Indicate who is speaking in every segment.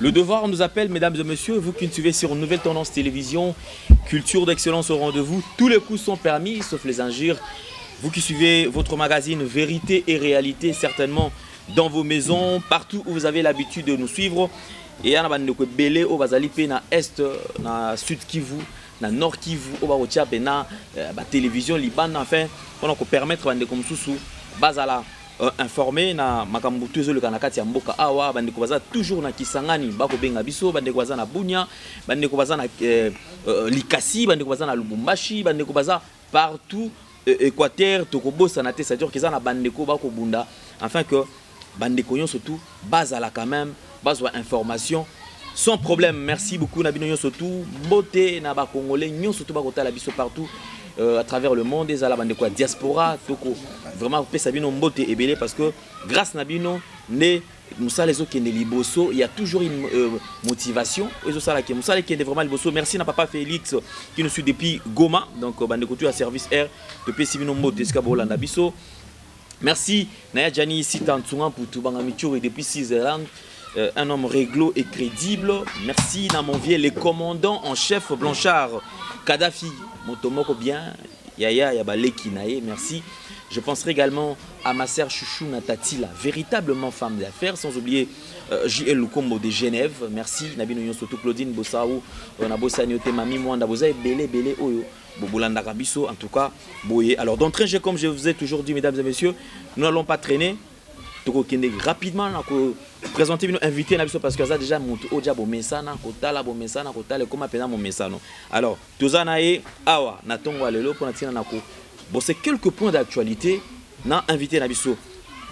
Speaker 1: Le devoir nous appelle, mesdames et messieurs, vous qui nous suivez sur Nouvelle Tendance Télévision, culture d'excellence au rendez-vous, tous les coups sont permis, sauf les injures. Vous qui suivez votre magazine Vérité et Réalité, certainement dans vos maisons, partout où vous avez l'habitude de nous suivre. Et ya na bandeko ebele oyo bazali mpe na Est, na Sud Kivu, na Nord Kivu, oyo bakotia mpe na batélévision libanda, enfin mpona kopermettre bandeko mosusu bazala informé na makambo tu ezoleka na kati ya mboka awa. Bandeko baza toujours na Kisangani, bakobenga biso. Bandeko baza na Bunia, bandeko baza na Likasi, bandeko baza na Lubumbashi, bandeko baza partout, Équateur, tokobosana te. C'est-à-dire keza na bandeko bakobunda afin que bandeko nyonso tu bazala quand même bazwa information sans problème. Merci beaucoup na bino nyonso tu. Mbote na Bacongolais nyonso tu bakotala biso partout à travers le monde, ezala bandeko ya diaspora. Toko vraiment kopesa bino mbote ebele parce que grâce na bino nde mosala ezokende liboso. Il y a toujours une motivation oyo ezosalaki mosala ekende vraiment liboso. Merci na papa Félix qui nous suit depuis Goma. Donc bandeko tu ya service air, topesi bino mbote esika bolanda biso. Merci Naya Jani Sita Ntunga Putu Banga Michuri depuis Switzerland. Un homme réglo et crédible. Merci na mon vieux, le commandant en chef Blanchard Kadhafi. Motomoko bien. Yaya Yabaleki Naye, merci. Je penserai également à ma sœur Chouchou Natatila, véritablement femme d'affaires, sans oublier J.L. Lukombo de Genève. Merci. Nabino Nyonso, Claudine Bossaou, Nabosani Ote, Mami Mwanda, Boza Bele Bele Oyo. Bobolandaka biso, en tout cas, boye. Alors, d'entrée, comme je vous ai toujours dit, mesdames et messieurs, nous n'allons pas traîner. Tokokende rapidement na présenter bino invité na biso parce que aza déjà moto oyo dia bomesana kotala, bomesana kotala, ekóma mpenza momesano. Alors toza na ye awa na ntongo ya lelo mpona ntina na ko bon, c'est quelques points d'actualité na invité na biso.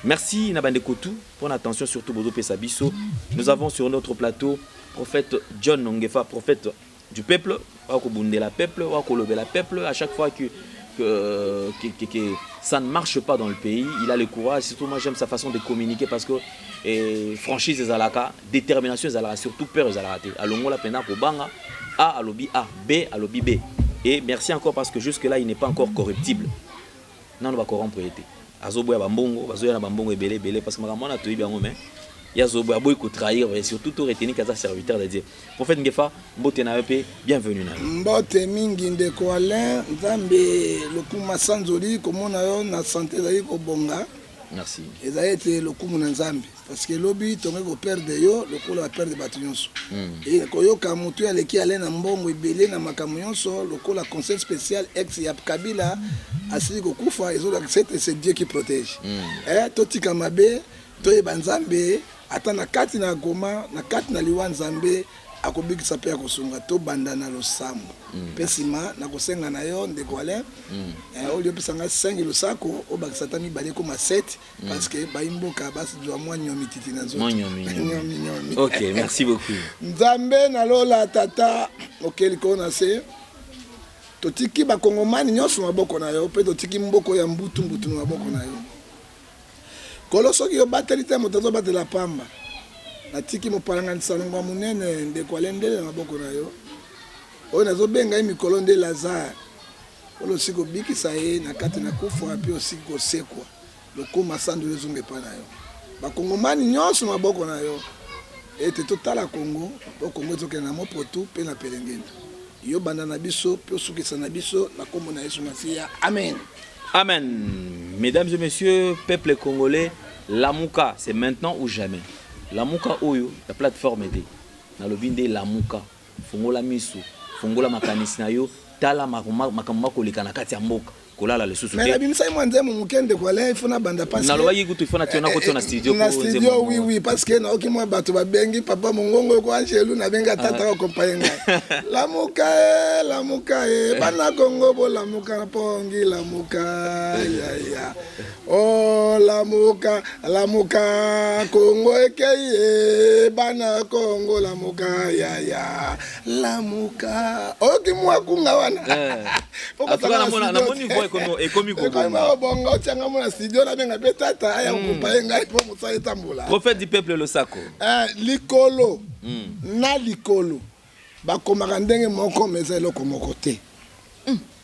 Speaker 1: Merci na bandeko tu pour l'attention surtout bozopesa biso. Nous avons sur notre plateau prophète John Ngefa, prophète du peuple, akobundela peuple, akolobela peuple. À chaque fois que ça ne marche pas dans le pays, il a le courage. Surtout, moi, j'aime sa façon de communiquer parce que et, franchise ezalaka, détermination ezalaka, surtout peur ezalaka te. Alongola pena kobanga, A alobi A, B alobi B. Et merci encore parce que jusque-là, il n'est pas encore corruptible. Non, on va corrompre été. Azoboya bambongo, bazoya na bambongo ebele ebele parce que makambo wana toyebi yango, mais ya zoboya, aboyi kotrahir et surtout to retenir kaza serviteur de Dieu. Prophète Ngefa, mbote na yo mpe bienvenue na yo.
Speaker 2: Mbote mingi, ndeko Alain. Nzambe lokumu sanzoli komona yo na santé ezali kobonga.
Speaker 1: Merci.
Speaker 2: Ezali ete lokumu na Nzambe parce que lobi tongi koperdre yo lokola baperdre bato nyonso. E koyoka motu aleki Alain na mbongo ebele na makambo nyonso lokola conseil spécial ex ya Kabila asili kokufa, ezolakisa ete c'est Dieu qui protège. Totika mabe, toyeba Nzambe. Ata na kati na goma, na kati na liwa, Nzambe akobikisa mpe akosunga. Tobanda na losambo mpe nsima na kosenga na yo, ndeko Alain, oyo opesa ngai 5 losako, obakisa ata mibale ekoma 7 parce que bayimboka bazwa mwa nyomi titi na nzoto.
Speaker 1: Mwa nyomi, nyomi.
Speaker 2: Nyomi nyomi.
Speaker 1: Ok, merci beaucoup.
Speaker 2: Nzambe na lola, Tata okeli likolo na se, totiki Bakongomani nyonso maboko na yo mpe totiki mboko ya mbutu mbutu na maboko na yo. Kolo, soki obateli te, moto azobatela pamba. Natiki mopalanganisa longo ya monene, ndeko Alendele, na maboko na yo, oyo nazobenga ye mikolo nde Lazare. Oyo osiki kobikisa ye na kati na kufa mpe osiki kosekwa, lokoma sandu ezonga epai na yo. Bakongomani nyonso maboko na yo, ete totala Kongo po Kongo ezokende na mopotu mpe na pelengeni. Yo banda na biso mpe osukisa na biso na nkombo na Yesu Masiya, amen.
Speaker 1: Amen. Mesdames et messieurs, peuple congolais, Lamuka, c'est maintenant ou jamais. Lamuka oyo, la plateforme était. Nalobi nde Lamuka, fongola misu, fongola makanisi na yo, tala makambo makoleka na kati ya mboka. Kolala lisusu
Speaker 2: Mais
Speaker 1: te.
Speaker 2: Nabimisaki mwa nzembo moke, ndeko Alain, ifo nabanda parce que-
Speaker 1: Nalobaki kutu ifo na tiona kotia na studio
Speaker 2: na
Speaker 1: po
Speaker 2: studio
Speaker 1: nzembo
Speaker 2: oui
Speaker 1: moko.
Speaker 2: Oui, parce que naoki mwa bato babengi papa mongongo oko angelu, nabengi atata akompaye ngai. Lamuka e, lamuka e, bana Kongo bolamuka mpongi, lamuka yaya o, lamuka, lamuka, Kongo ekei e, bana Kongo lamuka yaya, lamuka. Oyoki mwa kunga wana?
Speaker 1: Eh. En tout cas, namoni voix ekomi kobonga.
Speaker 2: Kobonga. Otianga mo na studio, nabenga mpe tata aya kokompaye ngai mpo mosala etambola.
Speaker 1: Prophète du peuple, losako.
Speaker 2: Likolo na likolo bakomaka ndenge moko, mais eza eloko moko te.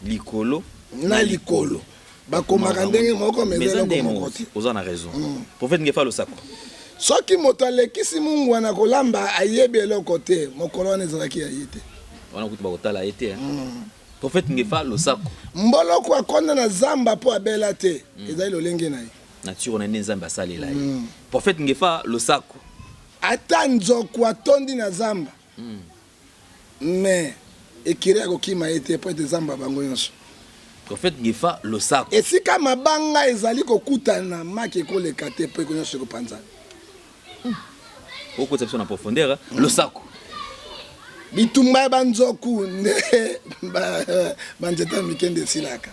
Speaker 1: Likolo
Speaker 2: na likolo bakomaka ndenge moko, mais eza
Speaker 1: eza
Speaker 2: eloko
Speaker 1: ndenge
Speaker 2: moko
Speaker 1: moko
Speaker 2: te.
Speaker 1: Oza na raison. Prophète Ngefa, losako.
Speaker 2: Soki moto alekisi mungwa na kolamba, ayebi eloko te, mokolo wana ezalaki ya ye te.
Speaker 1: Wana kutu bakotala ye te. Prophète Ngefa, losako.
Speaker 2: Mboloko akonda na zamba mpo abela te, ezali lolenge na ye.
Speaker 1: Nature na ye nde Nzambe asalela ye. Prophète Ngefa, losako.
Speaker 2: Ata nzoku atondi na zamba, mais ekiri akokima ye te mpo ete zamba bango nyonso.
Speaker 1: Prophète Ngefa, losako.
Speaker 2: Esika mabanga ezali kokutana, maki ekoleka te mpo eko nyonso ekopanzana.
Speaker 1: Okotisa biso na profondeur. Losako.
Speaker 2: Bitumba ya banzoku nde banzete ya mike nde esilaka.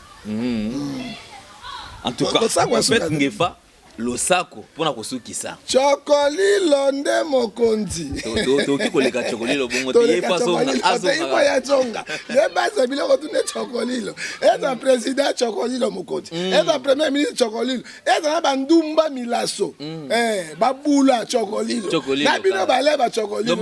Speaker 1: En tout cas, prophète Ngefa, losako mpona kosukisa.
Speaker 2: Chokolilo nde mokonzi.
Speaker 1: Tokoki koleka Chokolilo bongo te, ye
Speaker 2: fa azonga ya zonga ye basa biloko tune. Chokolilo eza président, Chokolilo mokonzi, eza premier ministre, Chokolilo eza na bandumba milaso, babula Chokolilo na bino baleba Chokolilo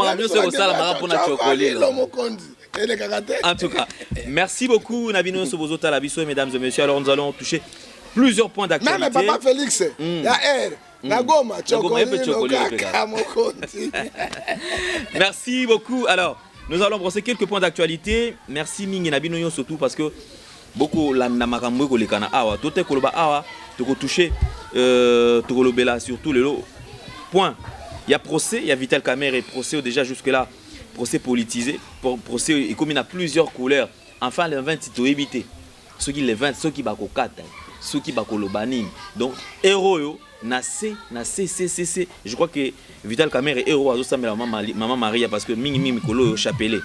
Speaker 2: mokonzi elekaka te.
Speaker 1: En tout cas, merci beaucoup na bino nyonso bozotala biso, mesdames et messieurs. Alors, nous allons toucher plusieurs points d'actualité.
Speaker 2: Même papa Félix ya air na Goma, Chokolilo kaka mokonzi.
Speaker 1: Merci beaucoup. Alors, nous allons brosser quelques points d'actualité. Merci mingi na bino nyonso, surtout parce que bokolanda makambo ekoleka na awa to te. Koloba awa, tokotouche, tokolobela surtout lelo point ya procès ya Vital Kamerhe, procès déjà jusque là procès politisé, procès ekomi na plusieurs couleurs. Enfin, le 20 toyebi te soki le 20 soki bakokata, soki bakoloba nini. Donc ero oyo na c na c c c c, je crois que Vital Kamerhe ero azosambela mama Maria, parce que mingi mingi mikolo oyo chapelet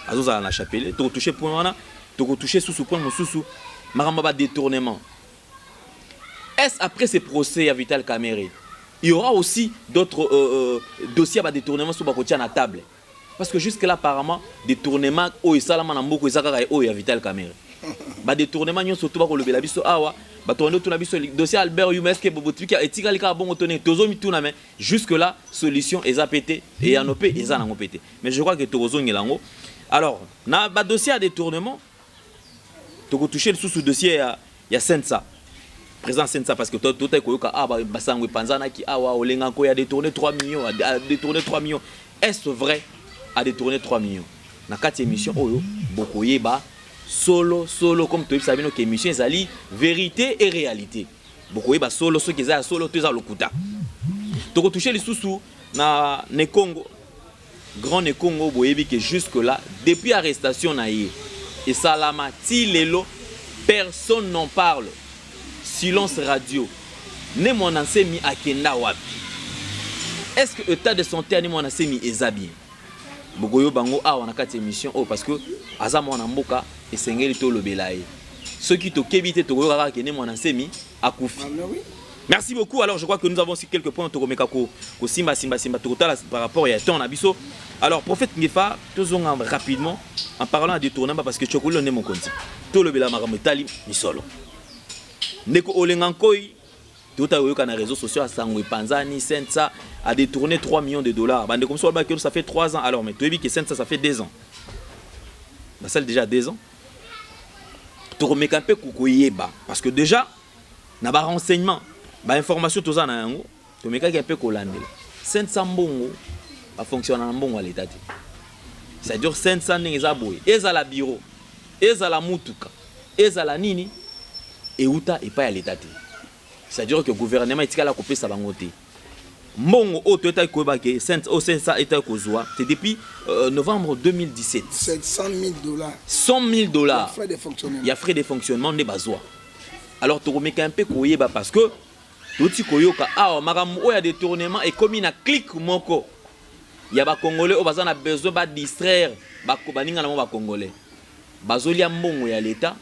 Speaker 1: azozala na chapelet. Tokotouche point wana, tokotouche susu point mosusu, makambo ya badétournement. Est-ce après ce procès ya Vital Kamerhe, il y aura aussi d'autres dossiers ya badétournement so bakotia na table? Parce que jusque là, apparemment, détournement oyo esalama na mboka eza kaka oyo ya Vital Kamerhe. Badétournement nyonso to bakolobela biso awa, bato bando tuna biso dossier Albert Yuma, est ce que botiki etikali kaka bongo to ndenge? Tozomituna, mais jusque là solution eza pe te, eyano mpe eza nango pe te. Mais je crois que tokozongela yango. Alors, na badossier ya détournement, tokotouche lisusu dossier ya CNSA, président CNSA, parce que totaki koyoka awa basango epanzanaki awa, Olenga Nkoy a détourné 3 millions, a détourné 3 millions. Est-ce vrai, a détourné 3 millions? Na kati ya émission oyo bokoyeba solo solo. Comme toyebisa bino ke émission ezali vérité et réalité, bokoyeba solo soki eza ya solo to eza lokuta. Tokotouche lisusu na Nekongo, grand Nekongo. Boyebi ke jusque là, depuis arrestation na ye esalama ti lelo, personne n'en parle, silence radio. Ne Mwana Nsemi akenda wapi? Est-ce que état de santé ya Ne Mwana Nsemi eza bien? Bokoyoba yango awa na kati ya émission oyo, parce que aza mwana mboka, esengeli tolobela ye. Soki tokebi te, tokoyoka kaka ke Ne Mwana Nsemi akufi. Merci beaucoup. Alors, je crois que nous avons aussi quelques points tokomeka ko ko simba simba simba, tokotala par rapport ya temps na biso. Alors, prophète Ngefa, tozonga rapidement en parlant de détournement, parce que Chokolilo nde mokonzi. Tolobela makambo etali misolo. Ndeko Olenga Nkoy, tota oyoka na réseaux sociaux asango epanzani, CNSA a détourné 3 millions de dollars. Bandeko mosusu balobaki ça fait 3 ans. Alors, mais toyebi que CNSA, ça fait 2 ans. Basali déjà 2 ans. Tokomeka mpe kokoyeba, parce que déjà na barenseignement, bainformation toza na yango, tomekaki mpe kolandela CNSA, mbongo bafonctionne na mbongo ya leta te. C'est-à-dire CNSA ndenge eza boye, ezala bureau, ezala mutuka, ezala nini, euta epai ya leta te. C'est-à-dire que gouvernement etikala kopesa bango te mbongo. Oyo toyetaki koyeba ke oyo CNSA etaki kozwa, c'est depuis novembre 2017.
Speaker 2: 700 000 dollars.
Speaker 1: 100 000 dollars.
Speaker 2: Frais de fonctionnement.
Speaker 1: Ya frais de fonctionnement nde bazwa. Alors, tokomeka mpe koyeba, parce que toti koyoka awa makambo oyo ya détournement ekomi na clique moko ya bacongolais oyo baza na besoin badistraire baninga na bango bacongolais bazolia mbongo ya leta.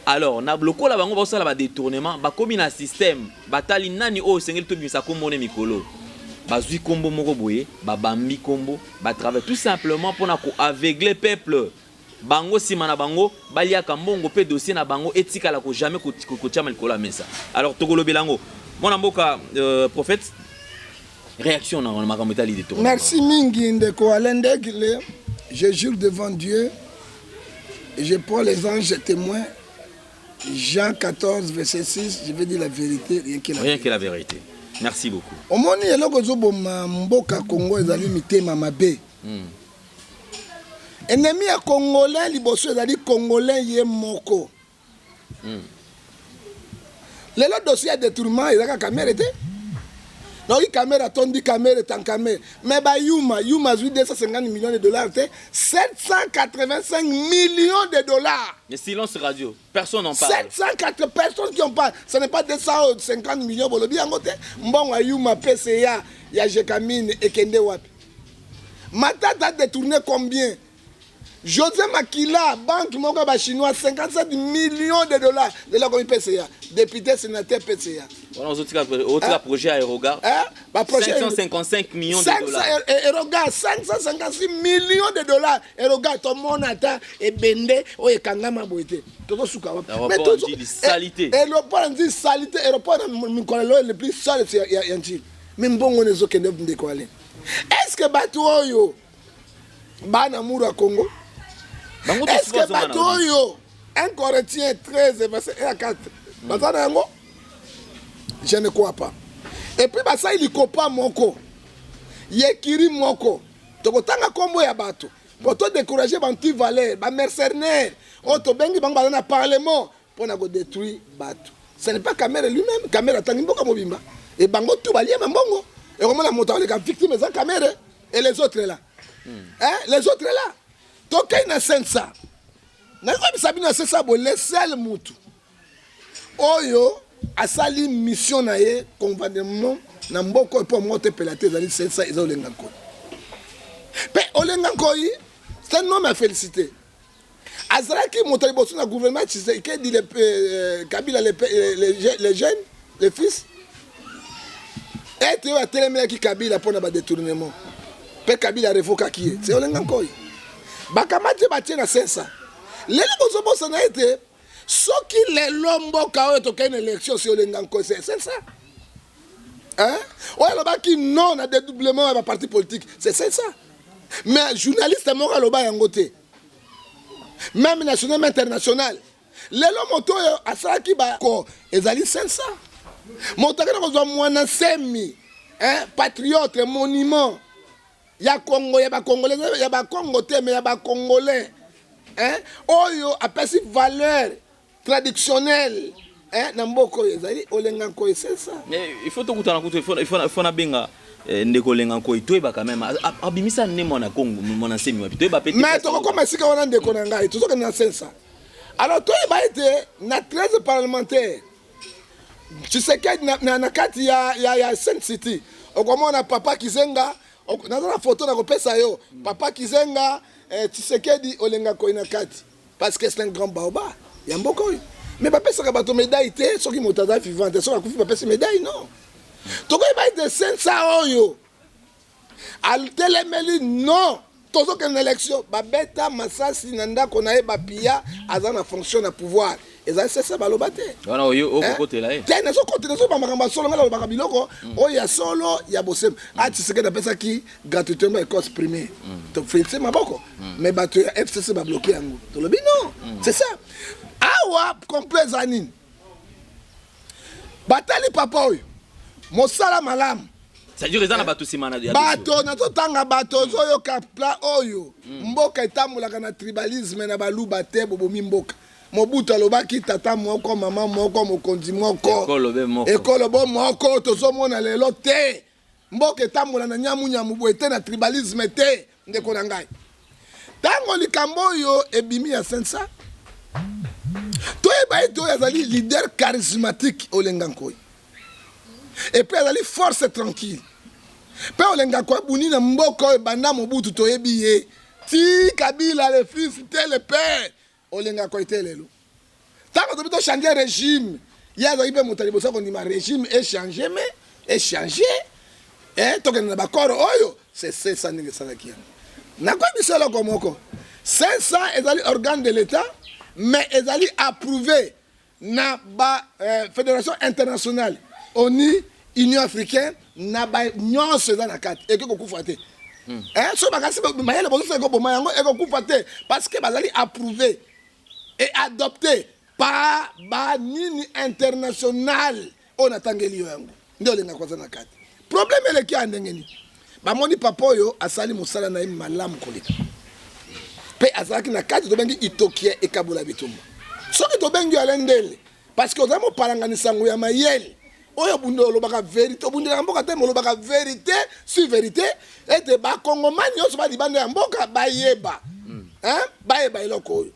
Speaker 1: Alors, na lokola bango bazosala badétournement, bakomi na système, batali nani oyo esengeli tobimisa nkombo ne mikolo, bazwi nkombo moko boye, babambi nkombo, batravaille tout simplement mpona koaveugler peuple. Bango nsima na bango baliaka mbongo mpe dossier na bango etikala ko jamais kotiama likolo ya mesa. Alors, tokolobela yango. Mwana mboka, prophète, réaction na makambo etali détournement.
Speaker 2: Merci mingi, ndeko Alain Ndegle. Je jure devant Dieu et je prends les anges témoins, Jean 14 verset 6, je vais dire la vérité, rien que la
Speaker 1: rien que la vérité. Merci beaucoup.
Speaker 2: Omoni eloko ezoboma mboka Congo ezali mitema mabe. Ennemi ya Congolais liboso ezali Congolais ye moko. Lelo dossier ya détournement eza kaka Kamerhe te. Naoki Kamerhe atondi Kamerhe tankame. Mais ba Yuma, Yuma azwi 250 millions de dollars te, 785 millions de dollars.
Speaker 1: Mais silence radio, personne n'en parle.
Speaker 2: 704 personnes qui en parlent. Ce n'est pas 250 millions bolobi yango te. Mbongo ya Yuma PCA ya Gécamines ekende wapi? Matata a détourné combien? José Makila, banque moko ya ba chinois 57 millions de dollars. Lelo akomi PCA, député sénateur PCA.
Speaker 1: Wana ozotika ozotika projet ya Aeroga.
Speaker 2: Hein? Ba projet
Speaker 1: 555 millions de dollars.
Speaker 2: Aeroga 556 millions de dollars. Aeroga tomona ata ebende oyo ekangama boye te. Tozosuka wapi?
Speaker 1: Aéroport Ndjili, salité.
Speaker 2: Aéroport Ndjili, salité. Aéroport na mikolo lelo le plus sale ya Ndjili. Mais mbongo wana ezokende ndeko ale. Est-ce que bato oyo bana muru ya Congo? Est-ce que bato oyo 1 Corinthiens 13 verset 1 à 4 baza na yango? Je ne crois pas. Et puis basali likopa moko yekiri moko tokotanga kombo ya bato po to décourager ba anti-valeur, ba mercenaires oyo tobengi bango baza na parlement pona ko détruire bato. Ce n'est pas Kamerhe lui-même. Kamerhe atangi mboka mobimba et bango tout balie mbongo. Ekomona moto akoleka victime eza Kamerhe et les autres là. Hein? Les autres là. Tokei na sensa. Nakoyebisa bino na sensa boye, le seul mutu oyo asali mission na ye convenablement na mboka oyo mpo moto epela te ezali sensa, eza Olenga Nkoyi. Mpe Olenga Nkoyi, c'est un homme à féliciter. Azalaki moto ya liboso na gouvernement Tshisekedi, le Kabila le jeune, le fils, ete oyo atelemelaki Kabila mpona ba détournement mpe Kabila revokaki ye. C'est Olenga Nkoyi. Bakamati batie na sensa. Lelo bozobosana ete soki lelo mboka oyo tokei na élection, si Olenga Nkoyi, c'est ça. Hein? Oyo alobaki non na dédoublement ya ba parti politique, c'est ça. Mais journaliste moko aloba yango te, même national, même international. Lelo moto oyo asalaki bako ezali sensa. Moto akenda kozwa mwana semi, hein, patriote, monument ya Congo, ya bacongolais, ya bacongo te, mais ya bacongolais, hein, oyo apesi valeur traditionnelle, hein, na mboka oyo ezali Olenga Nkoyi, c'est ça.
Speaker 1: Mais il faut tokutana kutu, il faut nabenga ndeko Olenga Nkoyi, toyeba quand même abimisa nde mwana Kongo, mwana nsemi wapi, toyeba pe.
Speaker 2: Mais tokokoma esika wana, ndeko na ngai. Tozokende na sensa. Alors toyeba ete na 13 parlementaire Tshisekedi na kati ya Saint City, okomona papa Kizenga. Naza na photo nakopesa yo. Papa Kizenga, Tshisekedi, Olenga Nkoyi na kati, parce que c'est un grand baobab ya mboka oyo. Mais bapesaka bato médaille te soki moto aza vivant te. Soki akufi, bapesi médaille? Non. Tokoyeba ete sensa oyo atelemeli non tozokende na élection, babeta masasi na ndako na ye, bapia aza na fonction na pouvoir, ezali sesa baloba te.
Speaker 1: Wana oyo okokotela ye.
Speaker 2: Te, nazokotela, nazoba makambo ya solo. Ngai nalobaka biloko oyo ya solo ya bosembo. A Tshisekedi apesaki gratuitement école primaire, tofélicité maboko, mais bato ya FCC babloqué yango. Tolobi non, c'est ça. Awa complet eza nini? Batali papa oyo mosala malamu.
Speaker 1: C'est-à-dire eza na bato nsima na ya.
Speaker 2: Bato nazotanga, bato ozoyoka pla oyo mboka etambolaka na tribalisme na baluba te. Bobomi mboka. Mobutu alobaki tata moko, mama moko, mokonzi moko,
Speaker 1: ekolo be moko.
Speaker 2: Ekolo bo moko. Tozomona lelo te mboka etambola na nyamunyamu boye te, na tribalisme te. Ndeko na ngai, ntango likambo oyo ebimi ya sensa, toyeba ete oyo azali leader charismatique Olenga Nkoyi, et puis azali force tranquille. Mpe Olenga Nkoyi abuni na mboka oyo ebanda Mobutu, toyebi ye ti Kabila le fils te le père. Olenga Nkoyi te lelo ntango tobi tochange régime, ye azalaki mpe moto ya liboso akondima régime echange. Mais echange, tokende na bakoro oyo c'est ça ndenge esalaki yango. Nakoyebisa eloko moko: 500 ezali organe de l'État, mais ezali approuvé na ba fédération internationale, ONU, Union africaine, na ba nyonso eza na kati. Ekoki kokufa te. So bakasi mayele bozosala ekoboma yango, ekokufa te, parce que bazali approuvé et adopté par banini international oyo natangeli yo yango. Nde Olenga Koy aza na kati. Problème eleki ya ndenge nini? Bamoni papa oyo asali mosala na ye malamu koleka mpe azalaki na kati, tobengi itokia ekabola bitumba. Soki tobengi yo Alain Ndele, parce que ozali mopalanganisa sango ya mayele oyo obunda, olobaka vérité, obundelaka mboka te, olobaka vérité sur vérité, ete bakongomani nyonso balibanda ya mboka bayeba, hein? Bayeba eloko oyo.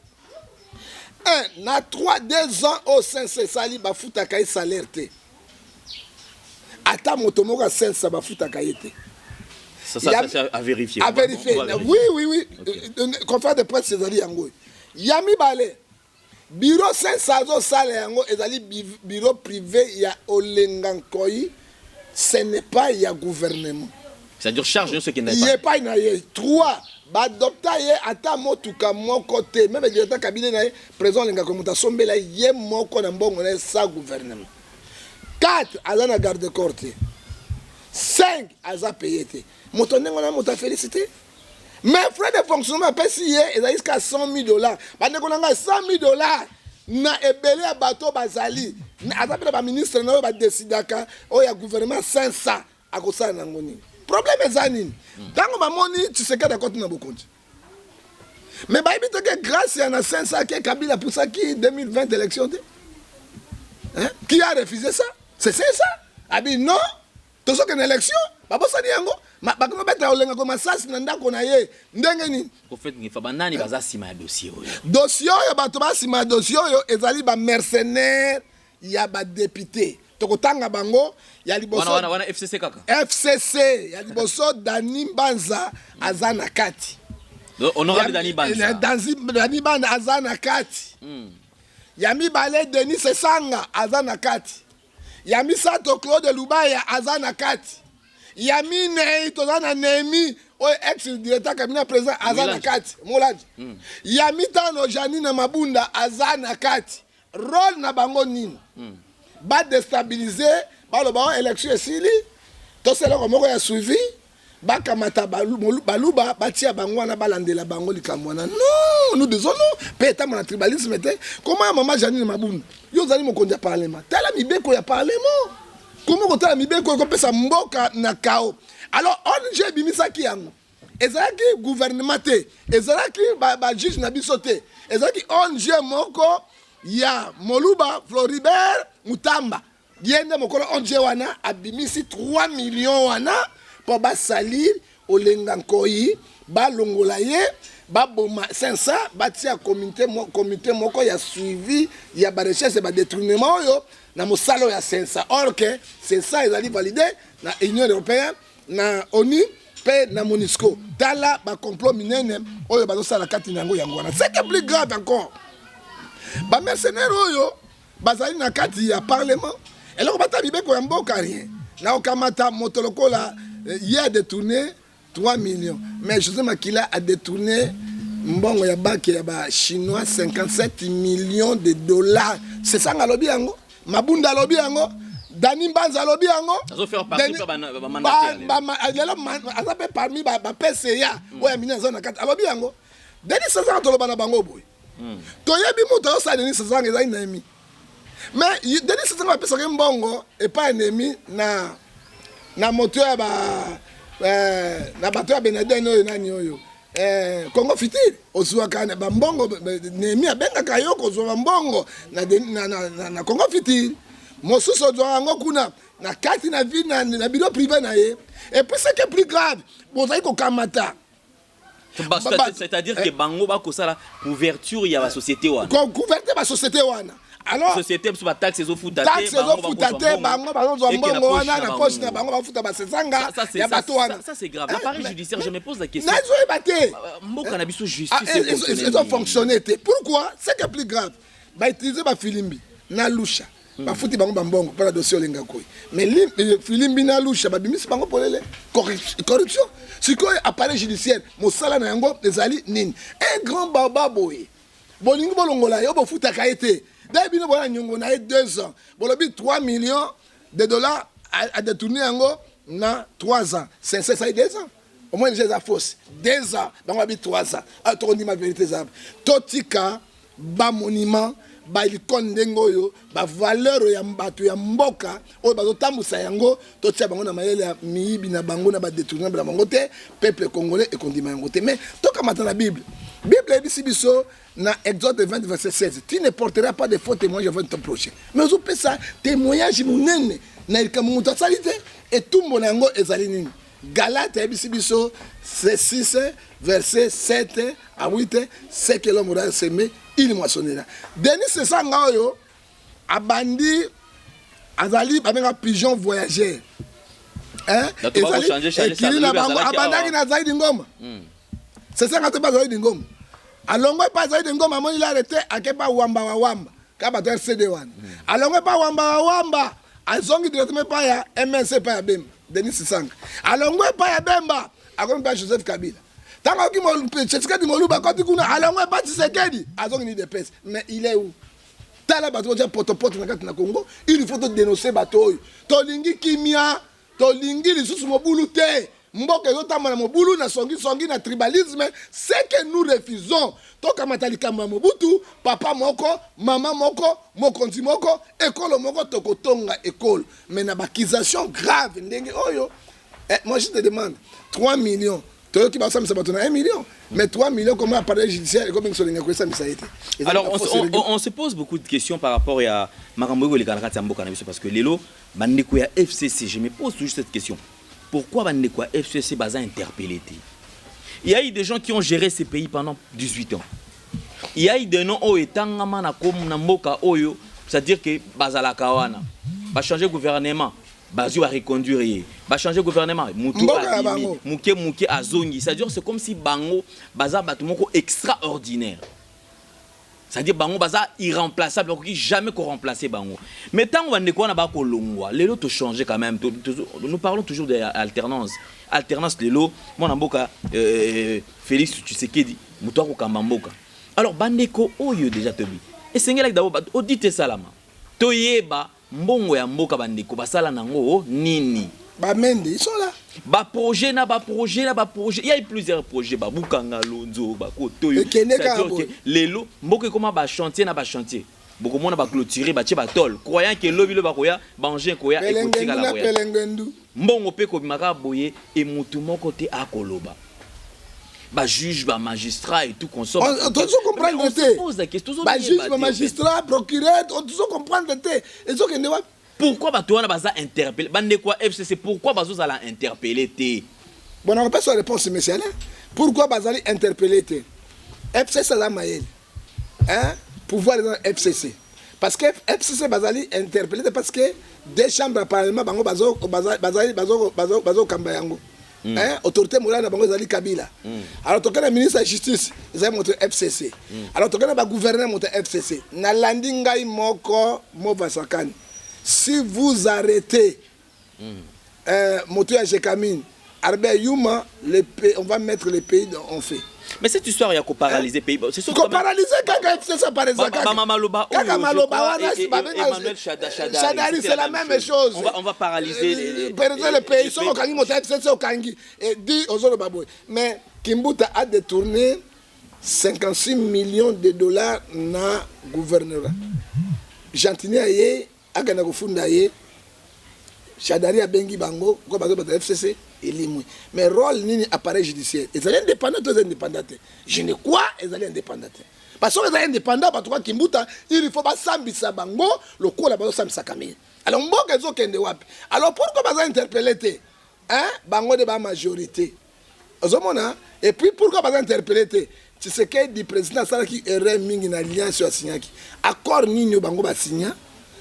Speaker 2: Un na 3 2 ans oyo sense esali, bafutaka ye salaire te. Ata moto moko asensa bafutaka ye te.
Speaker 1: Ça, ça, ça, à vérifier.
Speaker 2: À vérifier.
Speaker 1: On va vérifier.
Speaker 2: Oui. Conférence de presse ezali yango oyo. Ya mibale, bureau sensa azosala yango ezali bureau privé ya Olenga Nkoi, ce n'est pas ya gouvernement.
Speaker 1: C'est-à-dire charge nyonso ekenda
Speaker 2: ye epai na ye. Trois, baadopta ye ata motuka moko te. Même directeur cabinet na ye, président Olengaka, moto asombela ye moko na mbongo na ye sa gouvernement. Quatre, aza na garde corps te. Cinq, aza payé te. Moto ndenge wana, moto afélicité, mais frais de fonctionnement apesi ye ezali sika 100 000 $. Bandeko na ngai, 100 000 $ na ebele ya bato bazali, aza mpe na baministre na oyo badesidaka oyo ya gouvernement 500, akosala nango nini? Problème eza nini? Ntango bamoni Tshisekedi akoti na bokonzi, mais bayebi te ke grâce ya na 500 ke Kabila apusaki 2020 élection te. Hein? Qui a refusé ça? C'est 500. Abi non, tozokende élection, babosani yango. Bakomi babeta Olengaka masasi na ndako na ye ndenge nini?
Speaker 1: Prophète Ngefa, banani baza nsima ya dossier oyo?
Speaker 2: Dossier oyo, bato basima ya dossier oyo ezali bamercenaire ya badéputé. Tokotanga bango. Ya liboso
Speaker 1: Wana FCC kaka.
Speaker 2: FCC. Ya liboso, Dani Mbanza aza na kati.
Speaker 1: Donc, honorable Dani Banza.
Speaker 2: Dani Banza aza na kati. Ya mibale, Denis Esanga aza na kati. Ya misato, Claude Lubaya aza na kati. Ya minei, toza na Nemi oyo ex directeur cabinet président, aza na
Speaker 1: Mwilanji.
Speaker 2: kati, Molanji. Ya mitano, Janine Mabunda aza na kati. Rôle na bango nini? Badéstabiliser, baloba oyo élection esili, tosala eloko moko ya suivi, bakamata baluba, batia bango wana, balandela bango likambo wana. Non, nous disons non. Mpe etambo na tribalisme te. Koma ya mama Janine Mabunda, yo ozali mokonzi ya parlement, tala mibeko ya parlement. Komi kotala mibeko ekopesa mboka na kao. Alors ONG ebimisaki yango, ezalaki gouvernement te, ezalaki bajuge na biso te, ezalaki ONG moko ya Moluba, Floribert Mutamba. Ye nde mokolo ONG wana abimisi 3 millions wana mpo basalir Olenga Nkoi, balongola ye, baboma 500, batia comité moko ya suivi ya barecherche ya badétournement oyo na mosala oyo ya 500. Or ke 500 ezali validé na Union européenne, na ONU mpe na MONUSCO. Tala bacomplot minene oyo bazosala kati na yango. Yango wana, ce qui est plus grave encore, bamercenaire oyo bazali na kati ya parlement, eloko bata mibeko ya mboka, rien na kokamata moto lokola ye adétourné 3 millions, mais José Makila a détourné mbongo ya banque ya bachinois, 57 millions de dollars. Sesanga alobi yango, Mabunda alobi yango, Dani Mbanza alobi yango.
Speaker 1: Azofaire partie mpe bamandataire.
Speaker 2: Lelo aza mpe parmi baPCA oyo ya minene, aza na kati, alobi yango. Denis Sesanga, toloba na bango boye: toyebi moto azosala Denis Sesanga, ezali Nehemi. Mais Denis Sesanga bapesaki mbongo epai ya Nehemi na moto ya ba na bato ya Beneden oyo nani oyo, Congo Futur. Ozwaka na bambongo, Nehemi abengaka yo kozwa bambongo na Congo Futur. Mosusu ozwaka yango kuna na kati na vie na bureau privé na ye. Et puis, ce qui est plus grave, bozali kokamata
Speaker 1: C'est-à-dire que bango bakosala couverture ya basociété wana.
Speaker 2: Couverture basociété wana. Alors
Speaker 1: société biso, bataxe ezofuta
Speaker 2: te. Taxe ezofuta te, bango bazozwa mbongo wana na poche na bango, bafuta basesanga ya bato wana.
Speaker 1: Ça, c'est grave. L'appareil judiciaire, je me pose la question.
Speaker 2: Nazoyeba te.
Speaker 1: Mboka na biso, justice
Speaker 2: ezofonctionne te. Pourquoi? Ce qui est plus grave, bautiliser bafilimbi na Lusha, bafuti bango bambongo mpona dossier Olenga Koy, mais filimbi na Lusha babimisi bango polele corruption. Sikoyo appareil judiciaire, mosala na yango ezali nini? Un grand baba boye, bolingi bolongola ye, bofutaka ye te. Dai bino boya niongo na ye 2 ans, bolobi 3 millions de dollars adétourné yango na 3 ans. Sincère, esali 2 ans au moins déjà, eza fausse. 2 ans, bango babi 3 ans. Tokondima vérité eza, totika bamonument. Balikone ndenge oyo bavaleur ya bato ya mboka oyo bazotambusa yango, totia bango na mayele ya miyibi na bango na badétournement na bango te. Peuple congolais ekondima yango te. Mais tokamata na Bible. Bible eyebisi biso na Exode 20 verset 16: "Tu ne porteras pas de faux témoignage envers ton prochain." Mais ozopesa témoignage monene na likambo moto asali te. Etumbo na yango ezali nini? Galate ayebisi biso 6 verset 7 à 8: "Ce que l'homme aura semé, il moissonnera." Denis Sesanga oyo abandi, azali babenga pigeon voyageur. Ekili na bango, abandaki na Azali Dingoma. Sesanga te mpe azali Dingoma, alongwe mpe azali Dingoma, amoni lare te, ake mpe awamba wa wamba kaka bato RCD wana. Alongwe mpe awamba wa wamba, azongi directement epai ya MNC, epai ya Bemba. Denis Sesanga alongwe epai ya Bemba, akomi mpe ya Joseph Kabila. Ntango akoki Tshisekedi Moluba, akoti kuna, alongwe epai Tshisekedi, azongi ni UDPS. Mais il est où? Tala bato batia potopoto na kati na Congo. Il faut todénonce bato oyo. Tolingi kimia, tolingi lisusu mobulu te. Mboka ezotambola mobulu na songisongi na tribalisme, ce que nous refusons. Tokamata likambo ya Mobutu: papa moko, mama moko, mokonzi moko, ekolo moko, tokotonga ekolo. Mais na baaccusation grave ndenge oyo, moi je te demande, 3 millions, toyoki basambisa bato na 1 million, mais 3 millions, comment appareil judiciaire ekobengisa olinga koesambisa ye te?
Speaker 1: Alors on se pose beaucoup de questions par rapport ya makambo oyo koleka na kati ya mboka na biso, parce que lelo bandeko ya FCC, je me pose toujours cette question: pourquoi bandeko ya FCC baza interpellé te? Il y a eu des gens qui ont géré ces pays pendant 18 ans. Il y a eu des noms oyo etangama na mboka oyo, c'est-à-dire que bazalaka wana, bachanger gouvernement, bazwi bareconduire ye, bachanger gouvernement, mutu abimi moke moke, azongi. C'est-à-dire, c'est comme si bango baza bato moko extraordinaire, c'est-à-dire bango baza irremplaçable, bakoki jamais koremplacer bango. Mais ntango bandeko wana bakolongwa, lelo tochange quand même. Nous parlons toujours de alternance, alternance. Lelo mwana mboka Félix Tshisekedi, moto akokamba mboka. Alors bandeko oyo déjà tobi, esengelaki d'abord audit esalama, toyeba mbongo ya mboka bandeko basala nango nini.
Speaker 2: Bamende, ils sont là.
Speaker 1: Baprojet na baprojet na baprojet, il y a eu plusieurs projets, babukanga lonzo, bakotoyo.
Speaker 2: Ekende kaka boye.
Speaker 1: Lelo mboka ekoma bachantier na bachantier, bokomona baclôture, batie batôle, croyant ke lobi lo bakoya, baengin koya.
Speaker 2: Pelengendu.
Speaker 1: Ekotikala
Speaker 2: Na
Speaker 1: koya.
Speaker 2: Pelengendu.
Speaker 1: Mbongo mpe kobimaka boye, e motu moko te akoloba. Bajuge, bamagistrat et tout consort.
Speaker 2: Tozo comprendre te.
Speaker 1: Pose la question.
Speaker 2: Bajuge, bamagistrat, procureur, tozo comprendre te ezokende wapi.
Speaker 1: Pourquoi bato wana baza interpellé? Bandeko ya FCC, pourquoi bazozala interpellé te?
Speaker 2: Bon, nakopesa réponse, monsieur Alain. Pourquoi bazali interpellé te? FCC aza mayele, hein? Pouvoir eza na FCC. Parce que FCC bazali interpellé te parce que deux chambres ya parlement, bango bazali bazokamba yango. Hein? Autorité morale na bango ezali Kabila. Alors tokende na ministre ya Justice, ezali moto ya FCC. Alors tokende na bagouverneur, moto ya FCC. Nalandi ngai moko Movasakani: si vous arrêtez moto ya Gécamines, Albert Yuma, on va mettre le pays en fait.
Speaker 1: Mais cette histoire ya koparalyser pays, c'est sûr.
Speaker 2: Koparalyser kaka FCC, par exemple.
Speaker 1: Kaka maloba.
Speaker 2: Kaka maloba wana.
Speaker 1: Emmanuel Shadary.
Speaker 2: Shadary, c'est la même chose.
Speaker 1: On va paralyser
Speaker 2: les, paralyser le pays. Soki okangi moto ya FCC, okangi et dit ozoloba boye. Mais Kimbuta a détourné 56 millions de dollars na gouvernorat. Gentiny aye, akenda kofunda ye. Shadary abengi bango ko bazobata FCC elimwi. Mais rôle nini appareil judiciaire? Ezali indépendant to eza indépendant te? Je ne crois ezali indépendant te, parce que ezali indépendant, bato kwa Kimbuta, il faut basambisa bango lokola bazosambisa Kamerhe. Alors mboka ezokende wapi? Alors pourquoi baza interpellé te, hein? Bango nde bamajorité, ozomona. Et puis pourquoi baza interpellé te? Tshisekedi président asalaki erreur mingi na alliance oyo asignaki. Accord nini oyo bango basigna?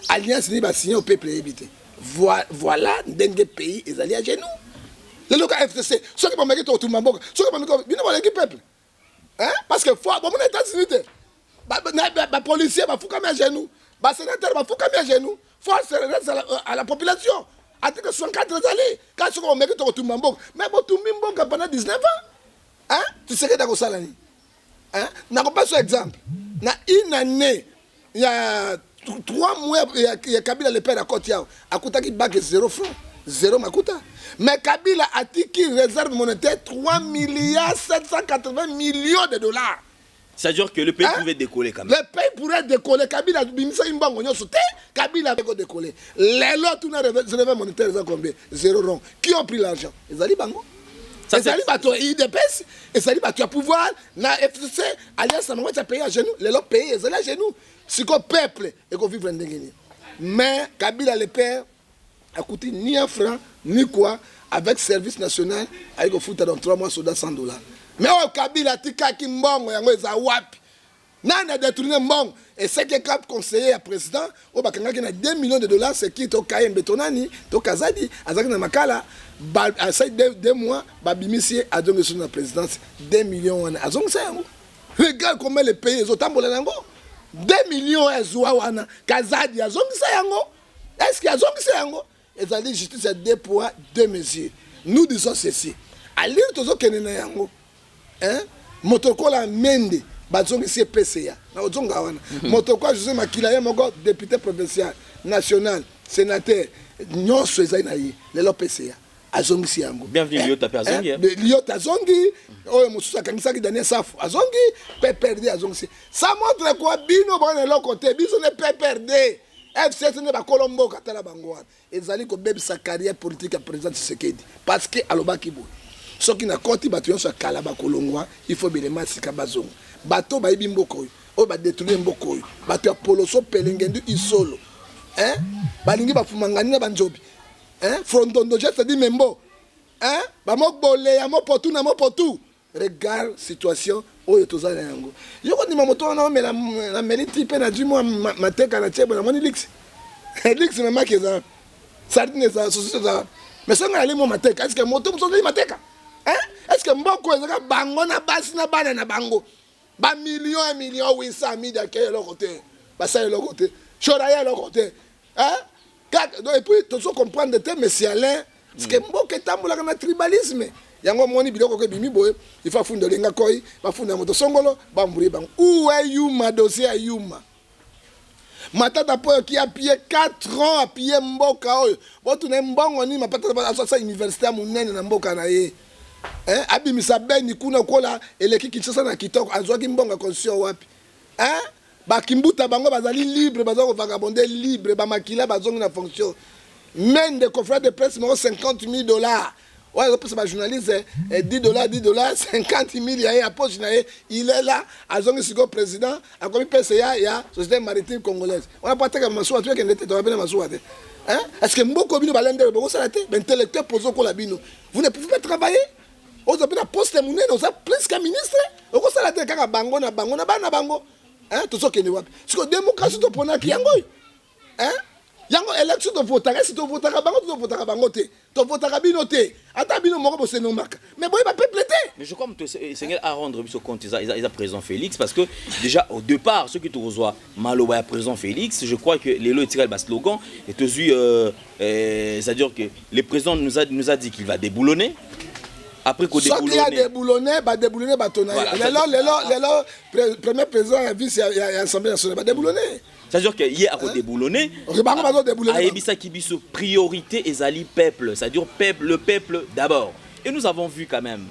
Speaker 2: Alliance nini basigna au peuple eyebi te? Voilà ndenge pays ezali à genoux lelo. Ka FCC, soki bameki tokotumba mboka, soki bameki bino boleki peuple, hein? Parce que fois bomona États-Unis te, bapolicier bafukami à genoux, basénateur bafukami à genoux. Force reste à la population. Article 64 ezali ka soki bomeki tokotumba mboka. Mais botumbi mboka pendant 19 ans, hein? Tshisekedi akosala nini, hein? Nakopesa exemple: na une année ya 3 mois ya Kabila le père, akoti awa, akutaki banque zéro franc, zéro makuta. Mais Kabila atiki réserve monétaire 3 milliards 780 millions de dollars.
Speaker 1: C'est-à-dire que le pays
Speaker 2: Hein?
Speaker 1: pouvait décoller quand même.
Speaker 2: Le pays pourrait décoller. Kabila bimisaki mbongo nyonso te. Kabila eko décoller. Lelo tuna réserve monétaire eza combien? Zéro rond. Qui ont pris l'argent? Ezali bango.
Speaker 1: Ça,
Speaker 2: Ezali bato ya UDPS, ezali bato ya pouvoir na FCC, alliance na bango tia pays à genoux. Lelo pays ezali à genoux. Siko peuple eko vivre ndenge nini? Mais Kabila le père akuti ni un franc ni quoi avec service national ayi kofuta dans 3 mois soda 100 $. Mais oyo Kabila atikaki, mbongo yango eza wapi? Nani adétourné mbongo? Eseki cap conseiller ya président oyo bakangaki na 2 millions de dollars, seki to Kayembe to nani to Kazadi, azalaki na Makala. Asali 2 mois, babimisi ye, azongisi na présidence. 2 millions wana azongisa yango. Regarde comment le pays ezotambola yango. 2 millions ezwa wana, Kazadi azongisa yango. Est ce que azongisa yango? Ezali justice ya deux poids deux mesures. Nous disons ceci: alire tozokende na yango, hein? Moto lokola Mende, bazongisi ye PCA na kozonga wana. Moto lokola José Makila, ye moko député provincial, national, sénateur, nyonso ezali na ye. Lelo PCA azongisi yango.
Speaker 1: Bienvenue. Liota mpe azongi, hein?
Speaker 2: Liota azongi. Oyo mosusu akangisaki, Daniel Safu azongi, PPRD azongisi. Ça montre quoi? Bino bana eloko te. Biso ne PPRD, FCC nde bakolo mboka. Tala bango wana, ezali kobebisa carrière politique ya président Tshisekedi, parce que alobaki boye: soki nakoti, bato nyonso ya kala bakolongwa, il faut bilema sika bazonga. Bato bayebi mboka oyo, oyo badétourner mboka oyo, bato ya poloso, pelengendu, isolo, hein? Balingi bafumangani na banzobi, hein? Frondondo, geste di membo, hein? Bamobole ya mopotu na mopotu. Regarde situation oyo toza na yango. Yo kondima moto wana omela nameli ti mpe nazwi mwa mateka na tie boye, namoni lix lix na maki eza, sardine eza, sosi eza. Mais songo nali mwa mateka, est ce que moto mosusu azali mateka, hein? Est ce que mboka ezaka bango na basi na bana na bango, bamillion ya million 800 mille ake eloko te, basala eloko te, shora ya eloko te, hein? Kaka donc, et puis tozo comprendre te, monsieur Alain, parce que mboka etambolaka na tribalisme. Yango omoni biloko ko ebimi boye, il faut afunda olenga koi, bafunda moto songolo, bamburi bango. Uwe yuma, dossier ya yuma Matata mpo oyo ki apie 4 ans, apie mboka oyo. Botuna ye mbongo nini Matata asasa université ya monene na mboka na ye, hein? Abimisa Beni kuna kola eleki Kinshasa na kitoko. Azwaki mbongo ya constitution wapi, hein? Bakimbuta bango bazali libre, baza kovagabonder libre. Bamakila bazongi na fonction. Mende, conférence de presse moko, 50 000 $. Oyo azopesa bajournaliste 10 $, 10 $, 50 000 ya ye ya poche na ye. Il est là, azongi sikoyo président, akomi PCA ya Société maritime congolaise wana po ateka masuwa. To ekende te, toka pene masuwa te, hein? Est ce que mboka bino balendele bokosala te? Baintellectuel pozo kola bino, vous ne pouvez pas travailler. Oza mpe na poste monene, oza plus qu'un ministre, okosala te. Kaka bango na bango na bana na bango, hein? Tozokende wapi sikoyo? Démocratie toponaki yango oyo, hein? Yango élection tovotaka esi, tovotaka bango, tovotaka bango te, tovotaka bino te. Ata bino moko bosenomaka, mais boyeba peuple te.
Speaker 1: Mais je crois que Seigneur a rendre biso compte eza président Félix, parce que déjà au départ, ceux qui te reçoivent maloba ya président Félix, je crois que lelo etikali ba slogan et tozwi c'est-à-dire que le président nous a dit qu'il va déboulonner après
Speaker 2: Soki ya
Speaker 1: kodéboulonner.
Speaker 2: Déboulonner, badéboulonner bato na ye. Lelo premier président ya vice ya Assemblée nationale, badéboulonner.
Speaker 1: C'est-à-dire que ye akodéboulonner.
Speaker 2: Ok, bango bazodéboulonner.
Speaker 1: Ayebisaki biso priorité ezali peuple, c'est-à-dire peuple, le peuple d'abord. Et nous avons vu quand même,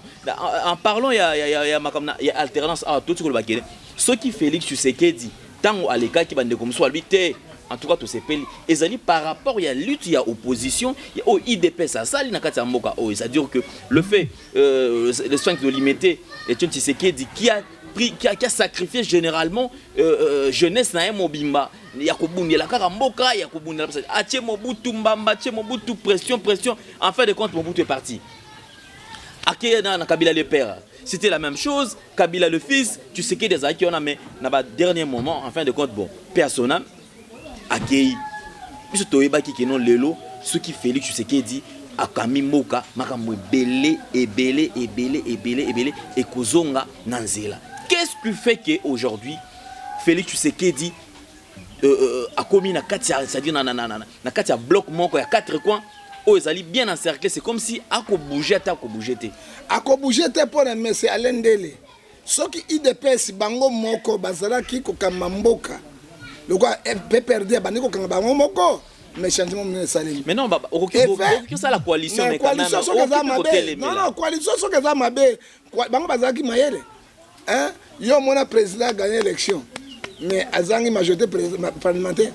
Speaker 1: en parlant ya makambo ya alternance awa, toti koloba kene soki Félix Tshisekedi ntango alekaki, bandeko mosusu balobi te. En tout cas tosepeli, ezali par rapport ya lutte ya opposition ya oyo UDPS asali na kati ya mboka oyo. C'est-à-dire que le fait le soin de limiter Etienne Tshisekedi qui a sacrifié généralement jeunesse na ye mobimba ya kobundela kaka mboka, ya kobundela, atie Mobutu mbamba, atie Mobutu pression, pression. En fin de compte, Mobutu est parti, ake na Kabila le père. C'était la même chose, Kabila le fils, Tshisekedi azalaki wana, mais na ba dernier moment, en fin de compte, bon, personne akei. Biso toyebaki keno lelo soki Félix Tshisekedi akami mboka, makambo ebele ebele ebele ebele ebele ekozonga na nzela. Qu'est-ce qui fait que aujourd'hui Félix Tshisekedi akomi na kati ya, c'est-à-dire na kati ya bloc moko ya quatre coins oyo ezali bien encerclé? C'est comme si akobouge ata akobouge te.
Speaker 2: Akobouge te mpo na mese alendele. Soki UDPS bango moko bazalaki kokamba mboka lokola PPRD abandi kokanga bango moko, mais changement monene esalemi.
Speaker 1: Mais non, okoki osala coalition, mais quand même
Speaker 2: coalition soki eza mabe, non, non, coalition soki eza mabe, bango bazalaki mayele. Hein? Yo mona président a gagné élection mais azangi majorité parlementaire,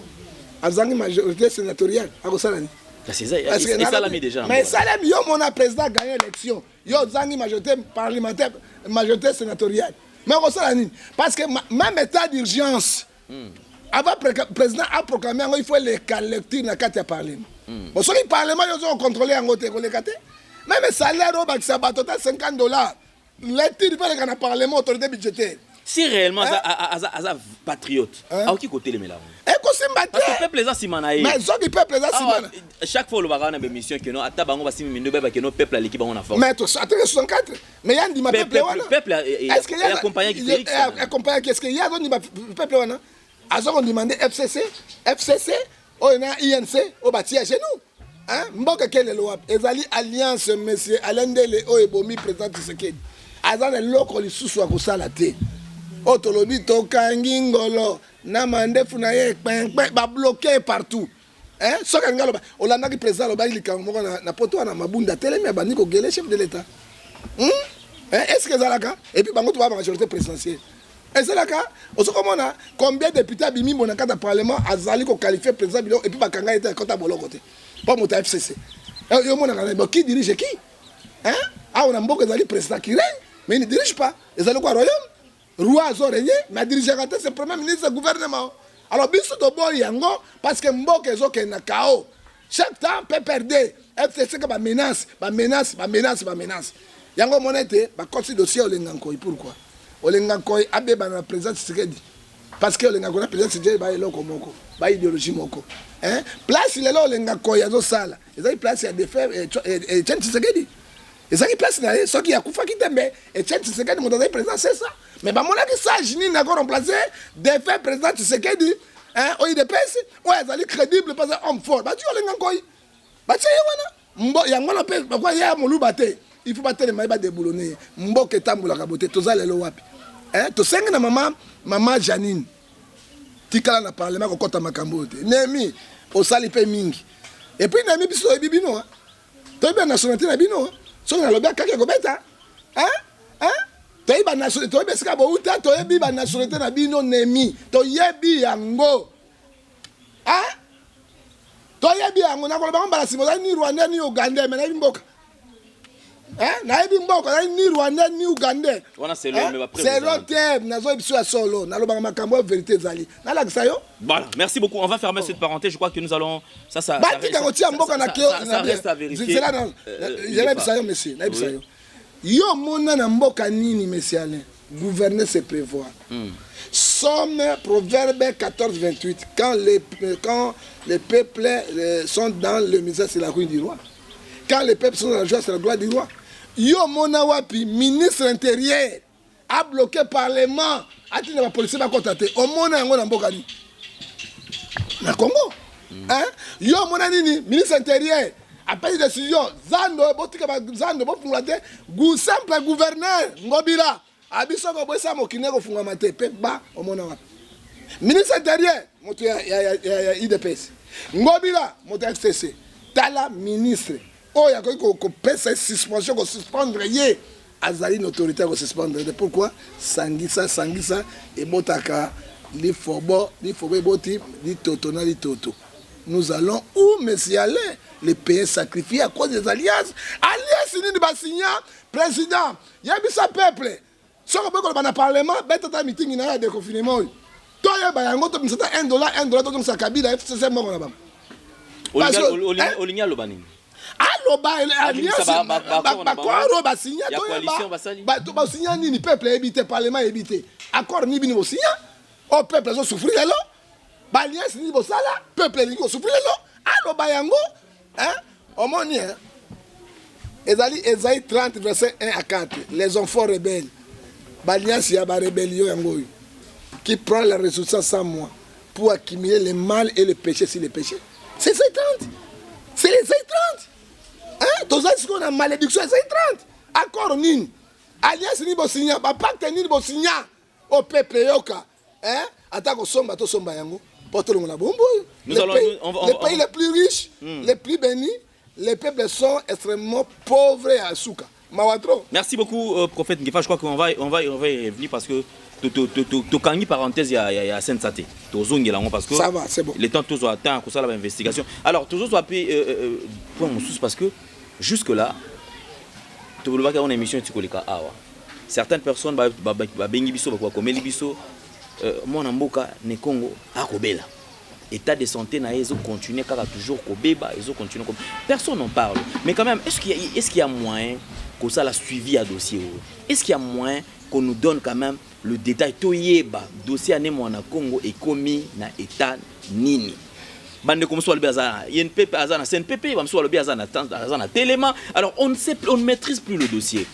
Speaker 2: azangi majorité sénatoriale, akosala nini?
Speaker 1: Esalami déjà.
Speaker 2: Mais esalami. Yo mona président a gagné élection, yo ozangi majorité parlementaire, majorité sénatoriale, mais akosala nini? Parce que même état d'urgence, avant président aproclame yango, il faut eleka lecture na kati ya parlement. Bon, soki parlement yo ozo kocontrôle yango te, ekoleka te. Même salaire oyo bakisa bato ta 50 $, lecture il faut eleka na parlement, autorité budgétaire.
Speaker 1: Si réellement aza patriote, akoki kotelemela yango?
Speaker 2: Ekosimba
Speaker 1: Parce que
Speaker 2: te.
Speaker 1: peuple eza nsima na ye.
Speaker 2: Mais soki peuple eza nsima
Speaker 1: Chaque fois olobaka wana bémission que non, ata bango basimi mindo, bayeba que non, peuple aleki bango na force.
Speaker 2: Mais ateke 64, mais ya ndima peuple wana.
Speaker 1: Peuple
Speaker 2: Est-ce que
Speaker 1: accompagnaki Félix.
Speaker 2: Accompagnaki? Est-ce que ye azondima peuple wana? Aza kondima nde FCC, FCC oyo na UNC oyo batia genou. Mboka ekelelo wapi? Ezali alliance, monsieur Alain Ndele, oyo ebomi président Tshisekedi. Aza na eloko lisusu ya kosala te. Oyo tolobi, tokangi ngolo na mandefu na ye kpenkpe, babloquer partout. Soki alingi aloba, olandaki président alobaki likambo moko na poto wana, Mabunda atelemi, abandi kogele chef de l'État. Est ce que ezalaka? Et puis bango to baa majorité présidentielle, ezalaka? Ozo komona combien député abimi mbo na kati ya parlement, azali koqualifier président biloko, et puis bakanga ye te, akota boloko te mpo moto ya FCC. Yo omonaka na bon, qui dirige qui, hein? Awa na mboka ezali président qui règne, mais il ne dirige pas. Ezali kwa royaume, roi azo régner mais adirigeaka te, c'est premier ministre, gouvernement. Alors biso toboyi yango parce que mboka ezokende na chaos. Chaque temps PPRD, FCC, ka bamenace, bamenace, bamenace, bamenace. Yango omona ete bakotisi dossier Olenga Nkoi. Pourquoi Olenga Nkoi abebana na président Tshisekedi? Parce que Olenga Nkoi na président Tshisekedi ba eloko moko, ba idéologie moko, hein? Place lelo Olenga Nkoi azosala ezali place ya défunt Etienne Tshisekedi, ezalaki place na ye. Soki akufaki te, mbe Etienne Tshisekedi moto azali président, c'est ça. Mais bamonaki sage nini ako remplacer défunt président Tshisekedi, hein, oyo UDPS, oyo azali crédible parce que homme fort? Batie Olenga Nkoi, batie ye wana. Mbo yango wana mpe bakwa ye ya moluba te, il faut batelema ye, badéboulonner ye. Mboka etambolaka bo te. Toza lelo wapi, hein? Tosengi na mama Janine, tikala na parlement, kokɔta makambo oyo te. Nemi osali mpe mingi. Et puis Nemi, biso toyebi bino, hein? Toyebi ba nationalité na bino. Soki nalobi akaki ekobeta, hein? Hein? Toyebi ba toyebi esika bouta, toyebi banationalité na bino. Nemi, toyebi yango, hein? Toyebi yango. Nakoloba ngo mbala nsima, ozali ni Rwandais ni Ugandais, mais nayebi mboka, hein? Nayebi mboka, nazali ni Rwandais ni Ugandais.
Speaker 1: Wana c'est le mais bapreuve
Speaker 2: Selo
Speaker 1: ezali.
Speaker 2: te, nazoyebi biso ya solo, nalobaka makambo ya vérité. Ezali nalakisa yo.
Speaker 1: Voilà, merci beaucoup. On va fermer cette parenthèse. Je crois que nous allons. Ça
Speaker 2: Batika kotia mboka na
Speaker 1: ça reste à vérifier.
Speaker 2: Nayebisa yo, monsieur, nayebisa yo, yo mona na mboka nini, monsieur Alain? Gouverner, c'est prévoir. Somme, Proverbe 14 28: quand les peuples sont dans le misère, c'est la ruine du roi; quand les peuples sont dans la joie, c'est la gloire du roi. Yo mona wapi ministre intérieur abloqué parlement, atinda bapolisier bakɔta te? Omona yango na mboka nini? Na Congo, hein? Yo omona nini ministre intérieur apesi décision, zando botika, zando bofungola te? Simple gouverneur Ngobila abi soko boyesa mokili ekofungwama te mpe ba. Omona wapi ministre intérieur moto ya UDPS, Ngobila moto ya FCC? Tala ministre oyo akoki kopesa suspension, kosuspendre ye, azali na autorité ya kosuspendre te. Pourquoi? Sangisa sangisa ebotaka lifobo, lifobo eboti litoto na litoto. Nous allons où, monsieur Alain? Le pays sacrifié à cause des alliances. Alliance nini basigna? Président, yebisa peuple. Soki oboyi koloba na parlement, betata meeting na yo ya déconfinement oyo, toyeba yango, tobimisa ta 1 dollar, 1 dollar, tozongisa Kabila, FCC moko na bango.
Speaker 1: Hein? Olingi aloba nini?
Speaker 2: Aloba alliance, baaccord oyo basinya.
Speaker 1: Ya coalition basali.
Speaker 2: Toyeba basinya nini. Peuple ayebi te, parlement ayebi te. Accord nini bino bosinya oyo peuple azosouffrir lelo? Baalliance nini bosala, peuple elingi kosouffrir lelo? Aloba yango, hein? Omoni, hein? Ezali Esaïe 30 verset 1 à 4, les enfants rebelles, baalliance ya barébellion yango oyo, qui prend la résolution sans moi pour accumuler le mal et le péché sur le péché. C'est Esaïe 30, c'est les Esaïe 30, hein? Tozali sikoyo na malédiction. Esaïe 30, accord nini, alliance nini bosinya, bapacte nini bosinya au peuple yoka, hein? Ata kosomba, tosomba yango mpo tolongola bombo oyo.
Speaker 1: Nous
Speaker 2: Les
Speaker 1: allons- on va- on
Speaker 2: les
Speaker 1: va-
Speaker 2: pays les plus riches, les plus bénis, les peuples sont extrêmement pauvres ya suka. Mawa trop.
Speaker 1: Merci beaucoup, prophète Ngefa. Je crois qu'on va, on va, on va y revenir parce que tokangi parenthèse ya CNSA te, tozongela yango parce que
Speaker 2: Ça va, c'est bon.
Speaker 1: Le temps tozwa temps kosala bainvestigation. Alors tozozwa mpe point mosusu parce que jusque là tolobaki yango na émission eti koleka awa, certaines personnes babengi biso, bakomeli biso mwana mboka Ne Congo akobela, état de santé na ye ezocontinue kaka toujours kobeba, ezocontinue. Personne n'en parle, mais quand même, est-ce qu'il y a moyen kosala suivi ya dossier oyo? Est-ce qu'il y a moyen qu'on nous donne quand même le détail, toyeba dossier ya Ne Mwana Congo ekomi na état nini? Bandeko mosusu balobi aza na INPP, aza na CNPP, bamosusu balobi aza na telema. Alors on ne sait, on ne maîtrise plus le dossier.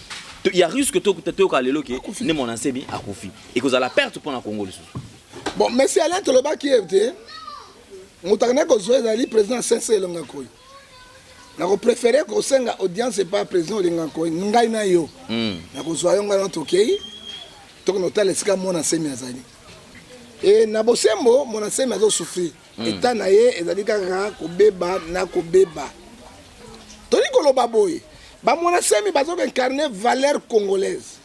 Speaker 1: Il y a risque toyoka lelo ke Ne Mwana Nsemi akufi, ekozala perte mpona Congo lisusu.
Speaker 2: Bon, monsieur Alain, tolobaki ye te, moto akendaki kozwa ezali président CNC Elonga Koi. Nakopréféré kosenga audience epa président Olenga Koi, ngai na yo. Nakozwa yo, ngai na tokei, tokende kotala esika Mwana Nsemi azali. E na bosembo, Mwana Nsemi azosouffrir. État na ye ezali kaka kobeba na kobeba. Toli koloba boye, bamwana Nsemi bazokoincarne valeur congolaise.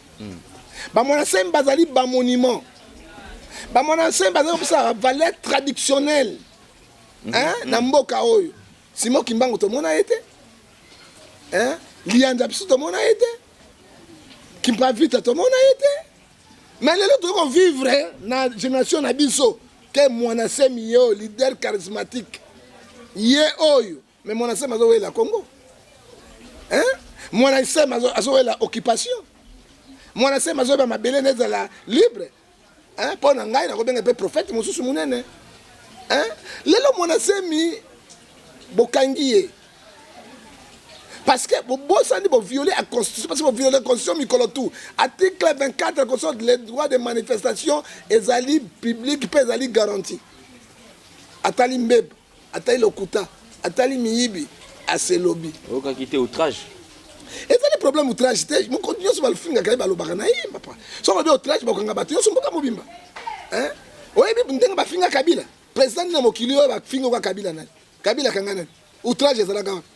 Speaker 2: Bamwana Nsemi bazali bamonument. Bamwana Nsemi bazali kopesa valeur traditionnelle, hein, na mboka oyo. Simon Kimbangu tomona ye te, hein? Lianza biso tomona ye te, Kimpa Vita tomona ye te, mais lelo toyei kovivre na génération na biso ke Mwana Semi ye oyo leader charismatique ye oyo. Mais Mwana Semi azowela Congo, hein? Mwana Semi azowela occupation. Mwana Semi azoyeba mabele nde ezala libre, hein? Mpo na ngai nakobenga mpe prophète mosusu monene, hein? Lelo Mwana Semi bokangi ye parce que bobosani boviole la constitution, parce que boviole la constitution mikolo tout. Article 24 ya constitution, les droits de manifestation ezali public mpe ezali garanti. Atali mbeba, atali lokuta, atali miyibi, aselobi.
Speaker 1: Oyokaki te outrage?
Speaker 2: Ezali problème outrage te. Mokonzi nyonso balofingaka ye, balobaka na ye. Papa, soki olobi outrage, bakokanga bato nyonso, mboka mobimba. Hein? Oyebi ndenge bafinga Kabila? Président nini na mokili oyo bafinga oka Kabila? Nani Kabila kanga nani? Outrage ezalaka wapi,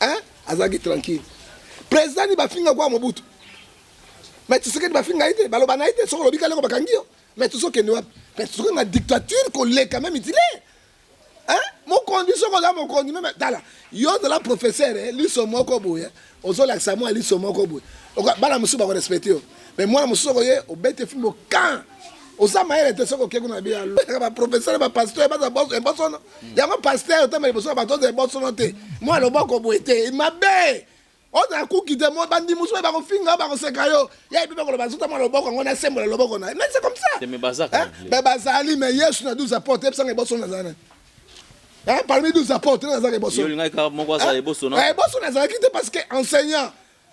Speaker 2: hein? Azalaki tranquille. Président nini bafinga kwa Mobutu? Mais Tshisekedi bafinga ye te, baloba na ye te. Soki olobi kaleko, bakangi yo. Mais tozokende wapi? Mais tozokende na dictature koleka même Hitler, hein? Mokonzi, soki oza mokonzi même, tala yo ozala professeur, eh, liso moko boye ozolakisa mwa liso moko boye. Bana mosusu bakorespecte yo, mais mwana mosusu soko ye obete fimbo kan oza mayele te, soki okei kuna bia baprofesseur, bapasteur baza ebosono yango. Pasteur otamba liboso ya bato, oza ebosono te, mwa loboko boye te, mabe ozala kuki te. Mo bandi mosusu oyo bakofinga yo, bakoseka yo, ya epi bakoloba zota mwa loboko yango nasembola loboko na ye. Mais c'est comme ça.
Speaker 1: Te, mais baza
Speaker 2: Hein? Mais bazali, mais Yesu na 12 apôtres, yebisanga ebosono nazala nani? Hein? Parmi 12 apôtres, nazalaka
Speaker 1: yo
Speaker 2: ebosono.
Speaker 1: Olingaki kaka moko azala ebosono?
Speaker 2: Eh, ebosono azalaki te parce que enseignant,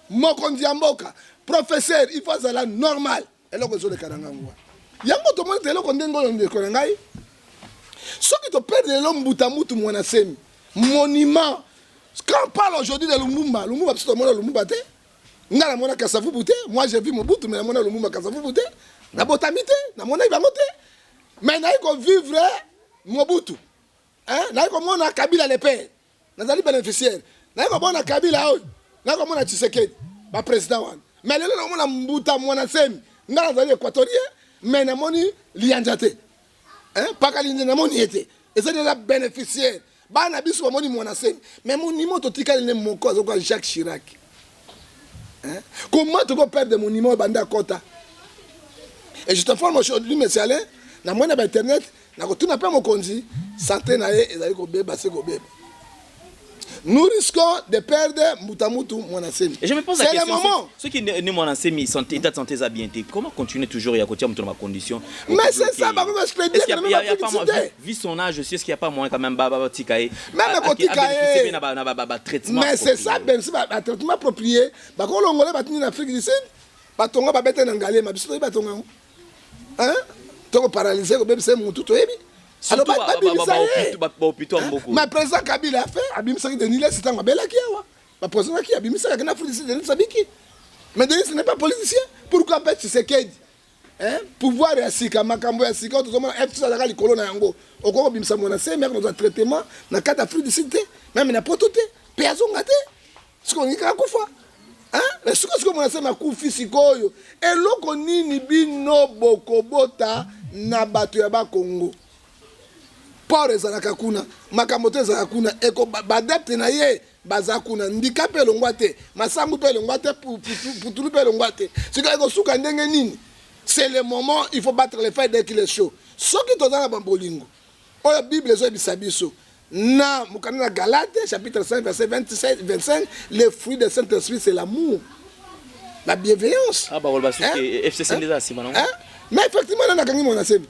Speaker 2: mokonzi ya mboka, professeur, il faut azala normal. Eloko ezoleka na ngango wana, yango tomoni te eloko ndenge oyo. Ndeko na ngai, soki toperdre lelo mbuta mutu Mwana Semi, monument. Quand on parle aujourd'hui de Lumumba, Lumumba, biso tomona Lumumba te. Ngai namona Kasavubu te. Moi, j'ai vu Mobutu, mais namona Lumumba, Kasavubu te. Nabotami te, namonaki bango te, mais nayi kovivre Mobutu, hein? Nayi komona Kabila le père, nazali bénéficiaire. Nayi komona Kabila oyo, nayi komona Tshisekedi, baprésident wana. Mais lelo nakomona mbuta Mwana Nsemi. Ngai nazali équatorien, mais namoni Lianja te, hein? Paka Linja namoni ye te. Ezali eza bénéficiaire. Bana biso bamoni Mwana Nsemi, mais monument totikali ne moko azokoka Jacques Chirac, hein? Comment tokoperdre monument oyo banda akota? Et je t'informe aujourd'hui, monsieur Alain, namoni na bainternet, nakotuna mpe mokonzi, santé na ye ezali kobeba se kobeba. Nous risquons de perdre Mbutamutu Mwana Nsemi.
Speaker 1: Et je me pose la
Speaker 2: C'est le
Speaker 1: question,
Speaker 2: moment.
Speaker 1: Ceux qui ne Mwana Nsemi, santé, état de santé, ça bien été. Comment continuer toujours à côté de ma condition?
Speaker 2: Mais c'est ça, bah, vous expliquez
Speaker 1: Est-ce qu'il y a,
Speaker 2: que
Speaker 1: il y a, il y a
Speaker 2: même
Speaker 1: pas
Speaker 2: Afrique
Speaker 1: moyen,
Speaker 2: du
Speaker 1: vu son âge aussi, est-ce qu'il n'y a pas moyen quand même, bah, tika ye,
Speaker 2: Même kotika ye.
Speaker 1: Ba, traitement
Speaker 2: Mais c'est ça.
Speaker 1: approprié.
Speaker 2: Ben si batraitement approprié, bakolongola batini na Afrique du Sud, batonga babete na Ngaliema. Biso toyebi batonga yango, hein? Tokoparalyse, kobebisa ye mutu, toyebi. Alors
Speaker 1: Surtout,
Speaker 2: babimisa ye.
Speaker 1: ba hôpitaux ya mboka.
Speaker 2: Mais président Kabila a fait, abimisaki Denis Lessie ntango abelaki awa. Bapoisonnaki, abimisaki na Afrique du Sud, Denis abiki. Mais Denis n'est pas politicien. Pourquoi mpe Tshisekedi, hein? Pouvoir ya sika, makambo ya sika oyo tozomona, FCC azalaka likolo na yango, okoki kobimisa Mwana Nsemi aka kozwa traitement na kati ya Afrique du Sud te, même na poto te, mpe azonga te? Soki olingi kaka kufa, hein? Sikoyo sikoyo Mwanda Nsemi akufi sikoyo eloko nini bino bokobota na bato ya Bakongo? Port ezalaka kuna, makambo te ezalaka kuna, eko ba adepte na ye baza kuna, ndika mpe elongwa te, masangu mpe elongwa te, putulu mpe elongwa te. Sikoyo ekosuka ndenge nini? C'est le moment, il faut battre le fer dès qu'il est chaud. Soki toza na babolingo oyo Bible ezoyebisa biso na mokanda na Galate chapitre 5 verset 27, 25, le fruit de Saint-Esprit, c'est l'amour, la bienveillance.
Speaker 1: Ah, bakoloba soki FCC nde eza na nsima nango.
Speaker 2: Hein? Mais effectivement, nani akangi Mwanda Nsemi?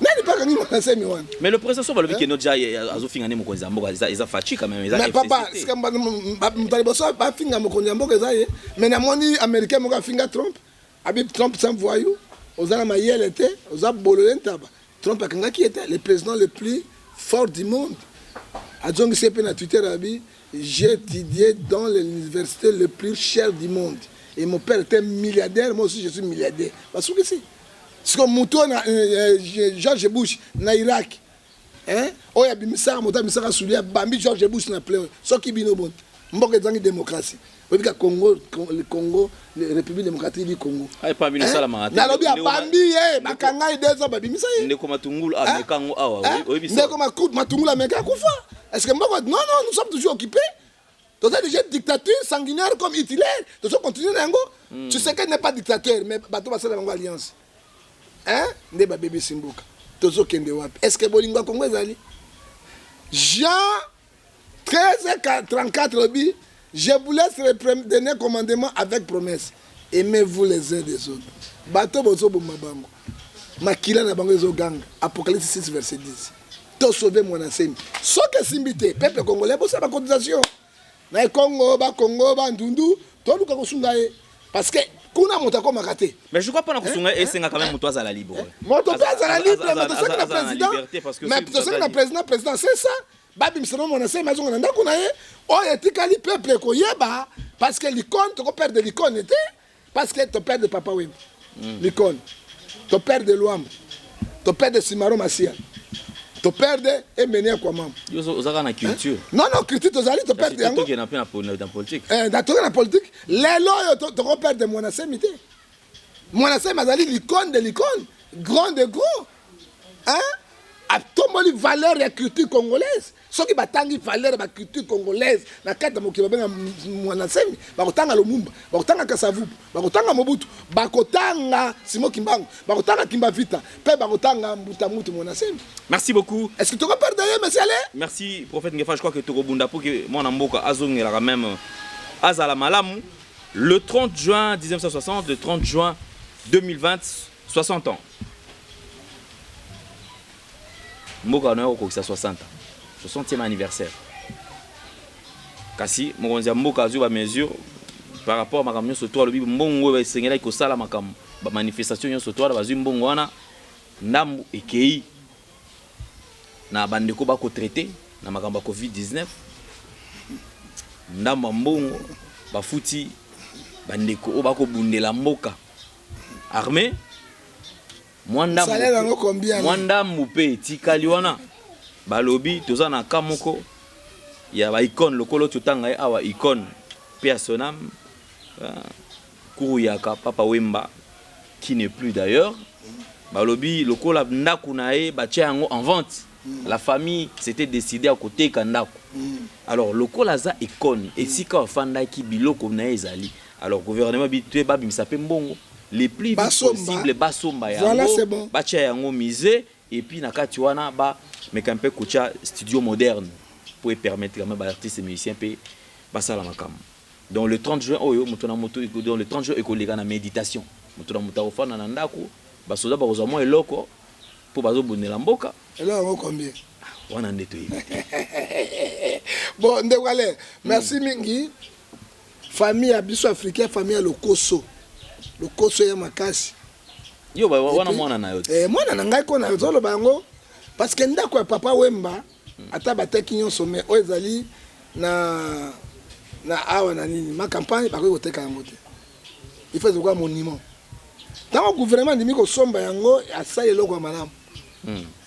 Speaker 2: Nani mpe akangi Mwanda Nsemi wana?
Speaker 1: Mais le président so balobi ke no dia azofinga nde mokonzi ya mboka, eza Fatshi quand même, eza
Speaker 2: Mais papa,
Speaker 1: FCC te.
Speaker 2: Sika moto ya liboso bafinga mokonzi ya mboka eza ye. Mais namoni Américain moko afinga Trump, abi Trump sans voyou, oza na mayele te, oza bolole ntaba. Trump akangaki ye te, le président le plus fort du monde. Azongisi ye mpe na Twitter, abi j'ai étudié dans l'université le plus cher du monde et mon père était milliardaire, moi aussi je suis milliardaire. Basukisi siko moto oyo na George Bush na Irak, hein? Oyo abimisaka moto, abimisaka suli, abambi George Bush na plein. Soki bino boni mboka ezangi démocratie, oyebika Congo, Congo, République démocratique du Congo.
Speaker 1: Ah, epa bino esalamaka te.
Speaker 2: Nalobi abambi ye, bakanga ye 2 ans, babimisa ye.
Speaker 1: Ndeko Matungulu ameka yango awa.
Speaker 2: Hein?
Speaker 1: Oyebi
Speaker 2: Ndeko Matungulu ameka, akufa. Est ce que mboka? Non, non, nous sommes toujours occupés. Toza déjà dictature sanguinaire comme Hitler, tozo continuer na yango. Tshisekedi n'est pas dictateur, mais bato basala bango alliance, hein? Nde babebisi mboka. Tozokende wapi? Est ce que bolingo ya Congo ezali? Jean 13 34 lobi: je vous laisse le dernier commandement avec promesse, aimez-vous les uns des autres. Bato bozoboma bango, makila na bango ezoganga. Apocalypse 6 verset 10. Tosauve Mwanda Nsemi. Soki esimbi te, peuple congolais, bosala bacotisation na Ekongo, Bakongo, Bandundu, toluka kosunga ye, parce que kuna moto akomaka te.
Speaker 1: Mais je crois mpona kosunga esenga quand même moto azala libre.
Speaker 2: Moto mpe azala libre, mais tosaki na président, mais tosaki na
Speaker 1: président.
Speaker 2: Président, président, c'est ça. Babimisa na Mwanda Nsemi, azonga na ndako na ye. Oyo etikali, peuple ekoyeba, parce que l'icône, tokoperdre l'icône te, parce que toperdre Papa Wemba l'icône, toperdre Lwambo, toperdre Simaro Masia, toperdre Emene kwa mama.
Speaker 1: Yo ozaka na culture.
Speaker 2: Non, non, culture tozali, toperdre yango.
Speaker 1: Tokende mpe na politique.
Speaker 2: Na toza na politique lelo oyo, tokoperdre Mwanda Nsemi te. Mwanda Nsemi azali l'icône de l'icône, grand de grand, hein? Atomboli valeur ya culture congolaise. Soki batangi valeur ya baculture congolaise na kati ya mokili, babenga Mwanda Nsemi, bakotanga Lumumba, bakotanga Kasavubu, bakotanga Mobutu, bakotanga Simo Kimbangu, bakotanga Kimpa Vita mpe bakotanga Mbuta Mutu Mwanda Nsemi.
Speaker 1: Merci beaucoup.
Speaker 2: Est ce que tokoperdre ye, monsieur Ale?
Speaker 1: Merci, prophète Ngefa. Je crois que tokobunda pour que mwana mboka azongelaka même azala malamu. Le 30 juin 1960, le 30 juin 2020, 60 ans, mboka na yo okokisa 60 ans, 60e anniversaire. Kasi mokonzi ya mboka azwi bamesure par rapport a makambo nyonso to alobi mbongo oyo esengelaki kosala makambo bamanifestation nyonso to wana, bazwi mbongo wana, ndambu ekei na bandeko bakotraite na makambo ya COVID-19, ndambo ya mbongo bafuti bandeko oyo bakobundela mboka, armée, mwa ndambo.
Speaker 2: Salaire yango combien?
Speaker 1: Mwa ndambu mpe etikali wana. Balobi toza na ka moko ya baicône lokolo totanga ye awa, icône mpe ya sonam Kuruyaka, Papa Wemba, qui n'est plus d'ailleurs. Balobi lokola ndako na ye batia yango en vente, la famille s'était décidé ya koteka ndako. Alors lokola aza icône, esika afandaki, biloko na ye ezali, alors gouvernement bi te babimisa mpe mbongo le plus vite
Speaker 2: Basomba.
Speaker 1: possible, basomba yango.
Speaker 2: Voilà, c'est bon.
Speaker 1: Batia yango musée et puis na kati wana bameka mpe kotia studio moderne po epermettre quand même baartiste musicien mpe basala makambo. Donc le 30 juin oyo, moto na moto, donc le 30 juin ekoleka na méditation, moto na moto akofanda na ndako, basoda bakozwa mwa eloko mpo bazobundela mboka.
Speaker 2: Eloko yango combien?
Speaker 1: Wana nde toyebi te.
Speaker 2: Bon, ndeko Ale, merci mingi. Famille ya biso africain, famille ya lokoso, lokoso ya makasi.
Speaker 1: Yo wana mwana na yo te.
Speaker 2: Eh, mwana na ngai ko nazoloba yango parce que ndako ya Papa Wemba, ata bateki nyonso, mais oyo ezali na awa na nini ma campagne, bakoki koteka yango te. Il faut ezokoka monument. Ntango gouvernement andimi kosomba yango, asali eloko ya malamu,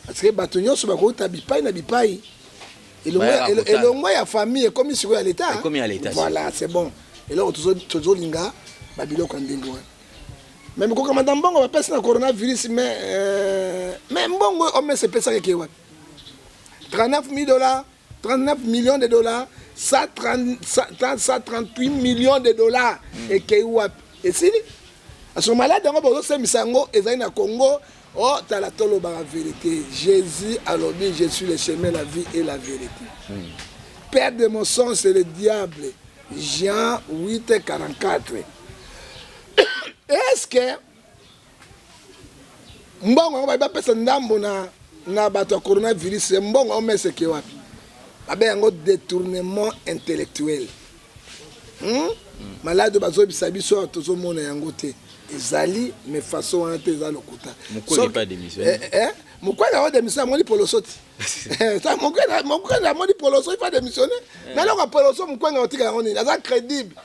Speaker 2: parce que bato nyonso bakouta bipai na bipai.
Speaker 1: Bayaka kotala.
Speaker 2: Elongo ya famille ekomi sikoyo ya l'État.
Speaker 1: Ekomi ya l'État.
Speaker 2: Voilà, c'est bon. Eloko tozolinga babiloko ya ndenge wana. Mais kokamata mbongo bapesi na coronavirus, mais mbongo OMS epesaki eke wapi? 39 000 dollars, 39 millions de dollars, 130, 138 millions de dollars ekei wapi? Esili. Aso malade yango bozosemisa yango ezali na Congo. O tala, tolobaka vérité. Jésus alobi: «Je suis le chemin, la vie et la vérité. Père de mensonge, c'est le diable.» Jean 8 44. Est ce que mbongo yango bayi bapesa ndambo na bato ya coronavirus, mbongo OMS eke wapi? Babe yango détournement intellectuel, Malade oyo bazoyebisa biso awa, tozomona yango te. Ezali mais façon wana te, eza lokuta.
Speaker 1: Mukwege pas démissionné.
Speaker 2: Mukwege yango démissionné, amoni poloso ti. Mukwege amoni poloso, il faut démissionner. Naloko poloso, Mukwege otika yango nini? Aza crédible,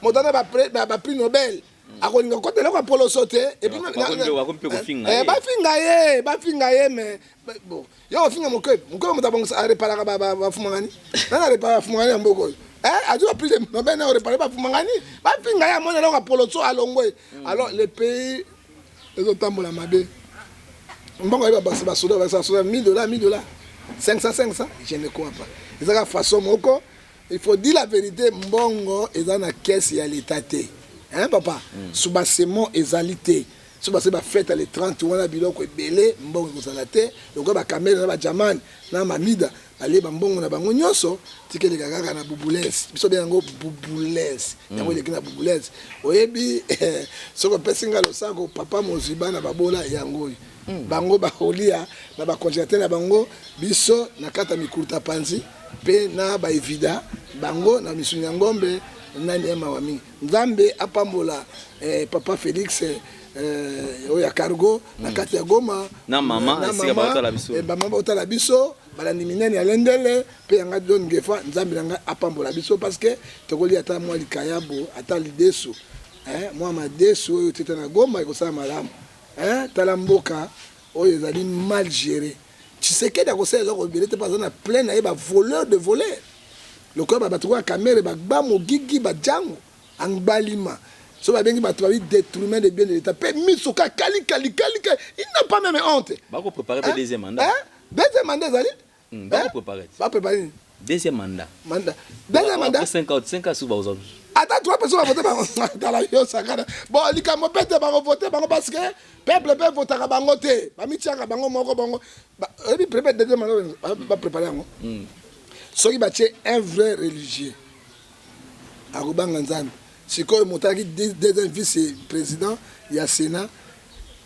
Speaker 2: moto ana baprix Nobel, akolinga kota eloko ya poloso te. Et puis
Speaker 1: Bakomi mpe kofinga ye.
Speaker 2: Bafinga ye, bafinga ye, mais bon, yo kofinga Mukwege. Mukwege moto abongisa, areparaka bafumangani. Nani areparaka bafumangani ya mboka oyo? Azwi baprix Nobel na orepare bafumangani. Bafinga ye, amoni eloko ya poloso, alongwe. Alors le pays ezotambola mabe. Mbongo oyo basoda, basoda 1000 dollars, 1000 dollars, 500, 500, je ne crois pas. Ezaka façon moko. Il faut dire la vérité, mbongo eza na caisse ya l'État te, hein papa. Soubassement ezali te. So base bafête le 30 wana, biloko ebele, mbongo ekozala te. Lokola bakamere na bajamane na mamida balie bambongo na bango nyonso, tikeleka kaka na bubulese. Biso be yango bubulese, yango eleki na bubulese. Oyebi, soki opesi nga losako, papa mozwi bana babola yango oyo, bango bakolia na bacongélateur na bango, biso na kati ya mikuruta panzi mpe na baevida bango na misuni ya ngombe. Nani ya mawa mingi. Nzambe apambola papa Félix oyo ya cargo na kati ya Goma.
Speaker 1: Na mama, esika baotala biso.
Speaker 2: Bamama baotala biso, balandi minene ya lendele mpe yanga John Ngefa. Nzambe na ngai apambola biso, parce que tokolia ata mwa likayabo, ata lidesu, mwa madesu oyo teta na Goma ekosala malamu. Tala mboka oyo ezali mal géré. Tshisekedi akosala eloko ebele te mpo aza na plein na ye bavoleur de voleur, lokola bato kaka Kamere, bagba mogigi, bajango angbalima. So babengi bato babi détournement de bien de l'État mpe miso ka kali kali kali kali, il n'a pas même honte.
Speaker 1: Bakopréparer mpe deuxième mandat.
Speaker 2: Hein? Deuxième mandat ezali.
Speaker 1: Bakopréparer.
Speaker 2: Bapréparé nini?
Speaker 1: Deuxième mandat.
Speaker 2: Mandat, deuxième mandat.
Speaker 1: Après 5 ans, 5 ans, souvent.
Speaker 2: Ata trois personnes bavote bango, tala yo sakana. Bon, likambo mpe te, bakovote bango parce que peuple mpe votaka bango te, bamitiaka bango moko bango. Oyebi, prépare deuxième mandat, bapréparé yango. Soki batie un vrai religieux akobanga Nzambe, sikoyo moto alaki deuxième vice président ya Sénat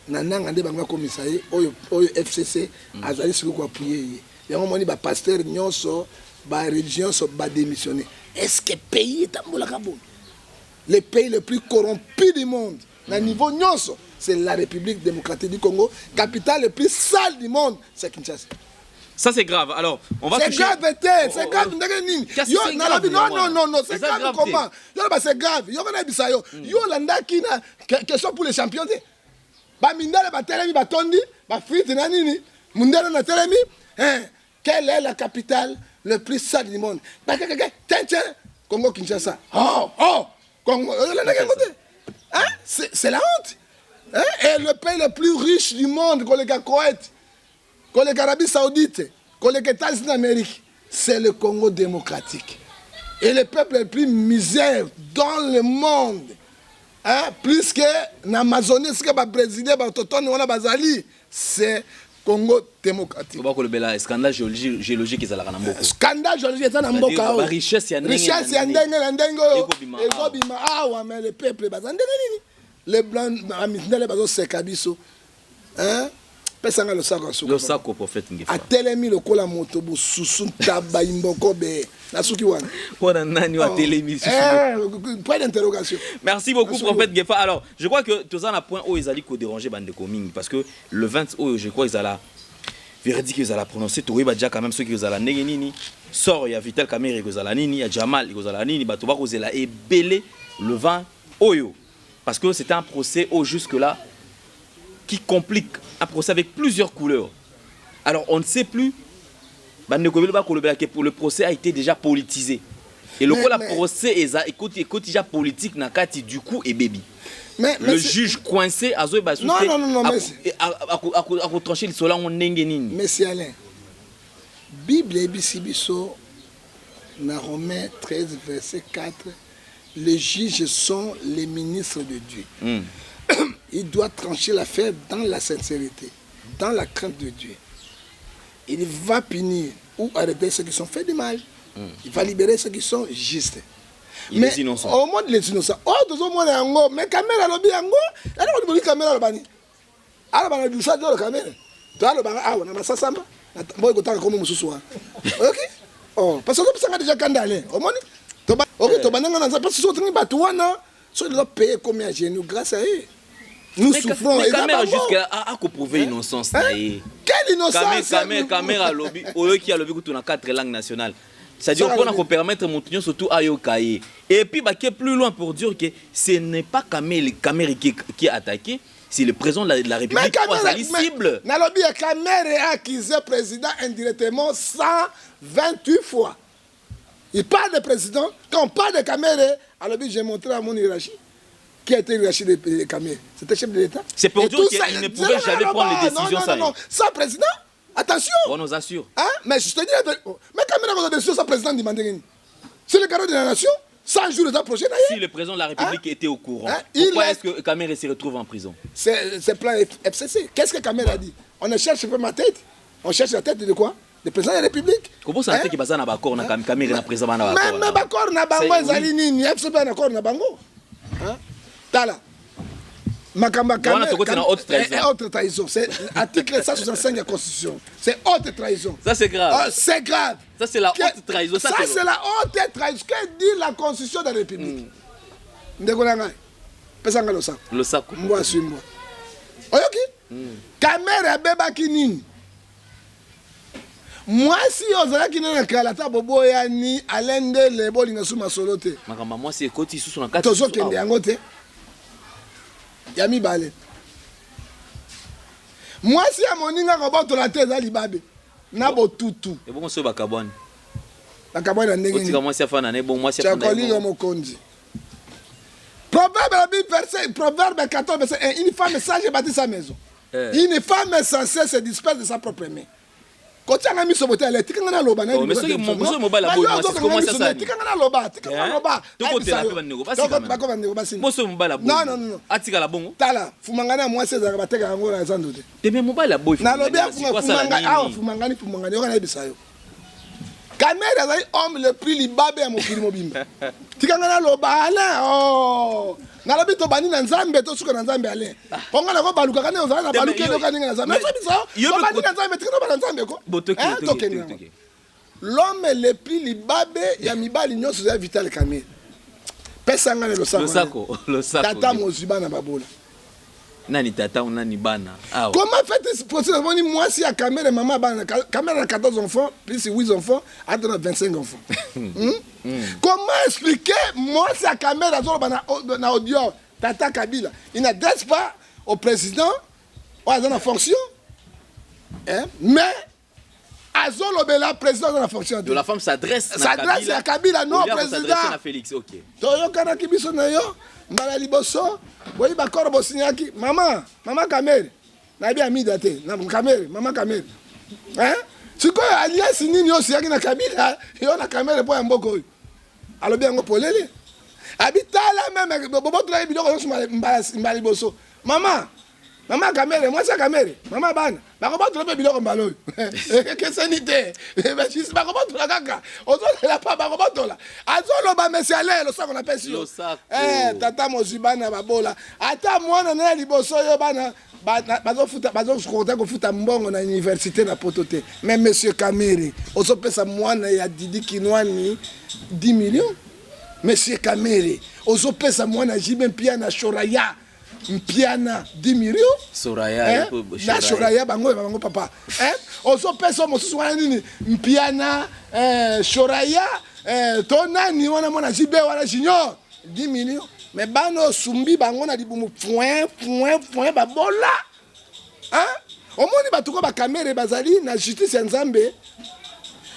Speaker 2: na nanga nde bango bakomisa ye oyo, oyo FCC azali sikoyo koappuyer ye. Yango moni bapasteur nyonso, bareligion nyonso badémissionné. Est ce que pays etambolaka boye? Le pays le plus corrompu du monde na niveau nyonso, c'est la République démocratique du Congo. Capitale le plus sale du monde, c'est Kinshasa.
Speaker 1: Ça, c'est grave. Alors, on va
Speaker 2: C'est
Speaker 1: toucher.
Speaker 2: grave te, c'est
Speaker 1: Oh,
Speaker 2: grave
Speaker 1: oh.
Speaker 2: ndenge nini?
Speaker 1: Kasi
Speaker 2: Yo
Speaker 1: c'est
Speaker 2: nalobi
Speaker 1: grave,
Speaker 2: non, non, non, non, c'est
Speaker 1: Eza
Speaker 2: grave.
Speaker 1: grave te.
Speaker 2: Comment yo loba c'est grave? Yo kana yebisa yo, yo olandaki na question pour les champions te. Bamindele batelemi, batondi bafrite na nini, mundele na telemi, hein, quelle est la capitale le plus sale du monde? Bakekeke tintin, Congo Kinshasa. Oh oh, Congo, olandaki yango te, hein? C'est la honte, hein? Et le pays le plus riche du monde, koleka Koweït, koleka Arabie Saoudite, koleka États-Unis d'Amérique, c'est le Congo démocratique. Et le peuple le plus misère dans le monde, hein, plus que na Amazonie esika babrésilien baautochtone wana bazali, c'est Congo démocratique.
Speaker 1: Bakolobela scandale géologique ezalaka na mboka.
Speaker 2: Scandale géologique eza na mboka oyo.
Speaker 1: Richesse ya ndenge
Speaker 2: Richesse ya ndenge na ndenge oyo
Speaker 1: Ekobima awa.
Speaker 2: Ezobima awa, mais le peuple baza ndenge nini? Les blancs, bamindele bazoseka biso, hein? Pesanga losako ya suka.
Speaker 1: Losako, prophète Ngefa.
Speaker 2: Atelemi lokola moto bosusu ntaba imboko be nasuki wana.
Speaker 1: Wana nani oyo atelemi susu?
Speaker 2: Point d'interrogation.
Speaker 1: Merci beaucoup,
Speaker 2: Merci.
Speaker 1: prophète Ngefa. Alors, je crois que toza na point oyo ezali kodéranger bandeko mingi, parce que le 20 oyo, je crois, ezala verdict ezala prononcé. Tokoyeba déjà quand même soki ezala ndenge nini, sort ya Vital Kamerhe ekozala nini, ya Jamal ekozala nini. Bato bakozela ebele le 20 oyo, parce que c'est un procès au jusque là qui complique, un procès avec plusieurs couleurs. Alors on ne sait plus. Bandeko ebele bakolobela que pour le procès a été déjà politisé. Et lokola procès eza ekoti, ekoti ja politique na kati, du coup ebebi.
Speaker 2: Mais
Speaker 1: le juge coincé azoyeba
Speaker 2: Non, non, non, non, mais
Speaker 1: akotranche lisolo yango ndenge nini?
Speaker 2: Monsieur Alain, Bible eyebisi biso na Romains 13 verset 4: les juges sont les ministres de Dieu. Il doit trancher l'affaire dans la sincérité, dans la crainte de Dieu. Il va punir ou arrêter ceux qui sont faits du mal. Il va libérer ceux qui sont justes.
Speaker 1: Mais les innocents.
Speaker 2: Au monde, les innocents. Oh, tozomona yango, mais Kamerhe alobi yango. Eloko liboli, Kamerhe aloba nini? Aloba na dusa dolo Kamerhe. To alobanga awa na masasamba. Boy kotanga komo mosusu wana. OK? Oh, parce que ozopesanga déjà kanda, Alain. Omoni? Toba OK, tobandanga na Nzambe parce que soki otangi bato wana, soki lelo paye komi à genoux grâce à eux. Nous souffrons.
Speaker 1: Mais Kamerhe jusqu'à akoprouver innocence na ye.
Speaker 2: Quelle innocence?
Speaker 1: Kamerhe alobi, oyoki, alobi kutu na quatre langues nationales. C'est-à-dire mpona kopermettre moto nyonso tu ayoka ye. Et puis bake plus loin pour dire que ce n'est pas Kamerhe, Kamerhe qui est attaqué, c'est le président de la République oyo azali cible.
Speaker 2: Nalobi ya Kamerhe a accusé président indirectement 128 fois. Il parle de président. Quand on parle de Kamerhe, alobi: j'ai montré à mon hiérarchie. Qui a été hiérarchie de Kamerhe? C'était chef de l'État.
Speaker 1: C'est pour dire qu'il ne pouvait jamais prendre les décisions.
Speaker 2: Non, non, non, sans président. Attention.
Speaker 1: On nous assure.
Speaker 2: Hein? Mais je te dis, mais Kamerhe a décision sans président demandé. C'est le garant de la nation. 100 jours de projet.
Speaker 1: Si le président de la République, hein, était au courant, hein, pourquoi est-ce que Kamerhe se retrouve en prison?
Speaker 2: C'est plan FCC. Qu'est-ce que Kamerhe a dit? On cherche ma tête. On cherche la tête de quoi? Le président de la République.
Speaker 1: Comment ça fait que baza na accord na Kamerhe na président na
Speaker 2: accord? Mais accord na bango ezali nini? FCC na accord na bango. Hein? Tala. Makambo
Speaker 1: haute
Speaker 2: trahison. Haute trahison. C'est article 165 de la Constitution. C'est haute trahison.
Speaker 1: Ça, c'est grave.
Speaker 2: Ah, c'est grave.
Speaker 1: Ça, c'est la haute trahison.
Speaker 2: Ça, c'est la haute trahison. Que dit la Constitution de la République? Ndeko na ngai, pesanga losako.
Speaker 1: Losako.
Speaker 2: Mbwa aswi mbwa. Oyoki? Kamerhe abebaki nini? Mwasi oyo ozalaki nde na kala, ata boboyani, alendele bolinga su masolo te.
Speaker 1: Makambo mwasi ekoti susu na kati.
Speaker 2: Tozokende yango te. Ya mibale, mwasi ya moninga kobotola te, eza libabe na botutu.
Speaker 1: Ebongo soki bakabwani?
Speaker 2: Bakabwani na ndenge?
Speaker 1: Otika mwasi afanda na ebongo mwasi.
Speaker 2: Chakolinga mokonzi. Proverbe la Bible, verset, Proverbe 14, verset 1. Une femme sage bâtit sa maison. Eh. Une femme sensée se disperse de sa propre main. Kotianga miso bote ale, tikanga naloba. Tikanga naloba, tikanga naloba.
Speaker 1: Bandeko basi,
Speaker 2: non, non, non.
Speaker 1: Atikala bongo.
Speaker 2: Tala, fumangani ya mwasi ezalaka, bateka yango na zando te.
Speaker 1: Te, mais mobali aboyi.
Speaker 2: Nalobi awa, fumangani, fumangani, yoka nayebisa yo. Kamerhe azali homme le plus libabe ya mokili mobimba. Tikanga naloba, Alain. Oh. Nalobi tobandi na Nzambe, tosuka na Nzambe, Alain. Mpo nga nako balukaka nde ozala na baluki eloka ndenge na Nzambe. Nazobisa tobandi na Nzambe, tika toba na Nzambe ko. Tokende. L'homme le plus libabe ya mibali nyonso eza Vital Kamerhe. Pesa nga na
Speaker 1: losako.
Speaker 2: Tata mozwi bana babola.
Speaker 1: Nani tata, nani bana?
Speaker 2: Awa comment fait possible? Namoni mwasi ya Kamerhe, mama bana Kamerhe na 14 enfants plus 8 enfants, ata na 25 enfants, Comment expliquer mwasi ya Kamerhe azoloba na audio tata Kabila? Il n'adresse pas au président oyo aza na fonction, hein? Mais azolobela président aza na fonction.
Speaker 1: De la femme s'adresse.
Speaker 2: S'adresse ya Kabila, non président.
Speaker 1: Na Félix, OK.
Speaker 2: Toyokanaki biso na yo mbala liboso, boyi bakoro bosinyaki. Mama, mama Kamerhe, nayebi Amida te na Kamerhe, mama Kamerhe, hein? Sikoyo alliance nini oyo osiyaki na Kabila, yo na Kamerhe, mpo ya mboka oyo? Alobi yango polele, abi tala même bobotolaki biloko nyonso mbala liboso. Mama, mama Kamerhe, mwasi ya Kamerhe, mama bana, bakobotola mpe biloko mbala oyo, ekeseni te, bakobotola kaka. Ozolela pa bakobotola. Azoloba mesi ale losako napesi yo. Tata mozwi bana babola, ata mwana na ya liboso oyo bana bazofuta, bazokota kofuta mbongo na université na poto te. Mais monsieur Kamerhe, ozopesa mwana ya Didi Kinwani 10 millions. Monsieur Kamerhe, ozopesa mwana JB Mpiana, Shoraya Mpiana 10 millions.
Speaker 1: Soraya.
Speaker 2: Eh? Na Shoraya, bango bango papa, eh? Ozopesa mosusu wana nini, Mpiana, eh, Shoraya, eh, to nani wana, mwana JB wana junior, 10 millions. Mais bana osumbi bango na libumu, point point point, babola, hein? Omoni bato ko baKamerhe bazali na justice ya Nzambe,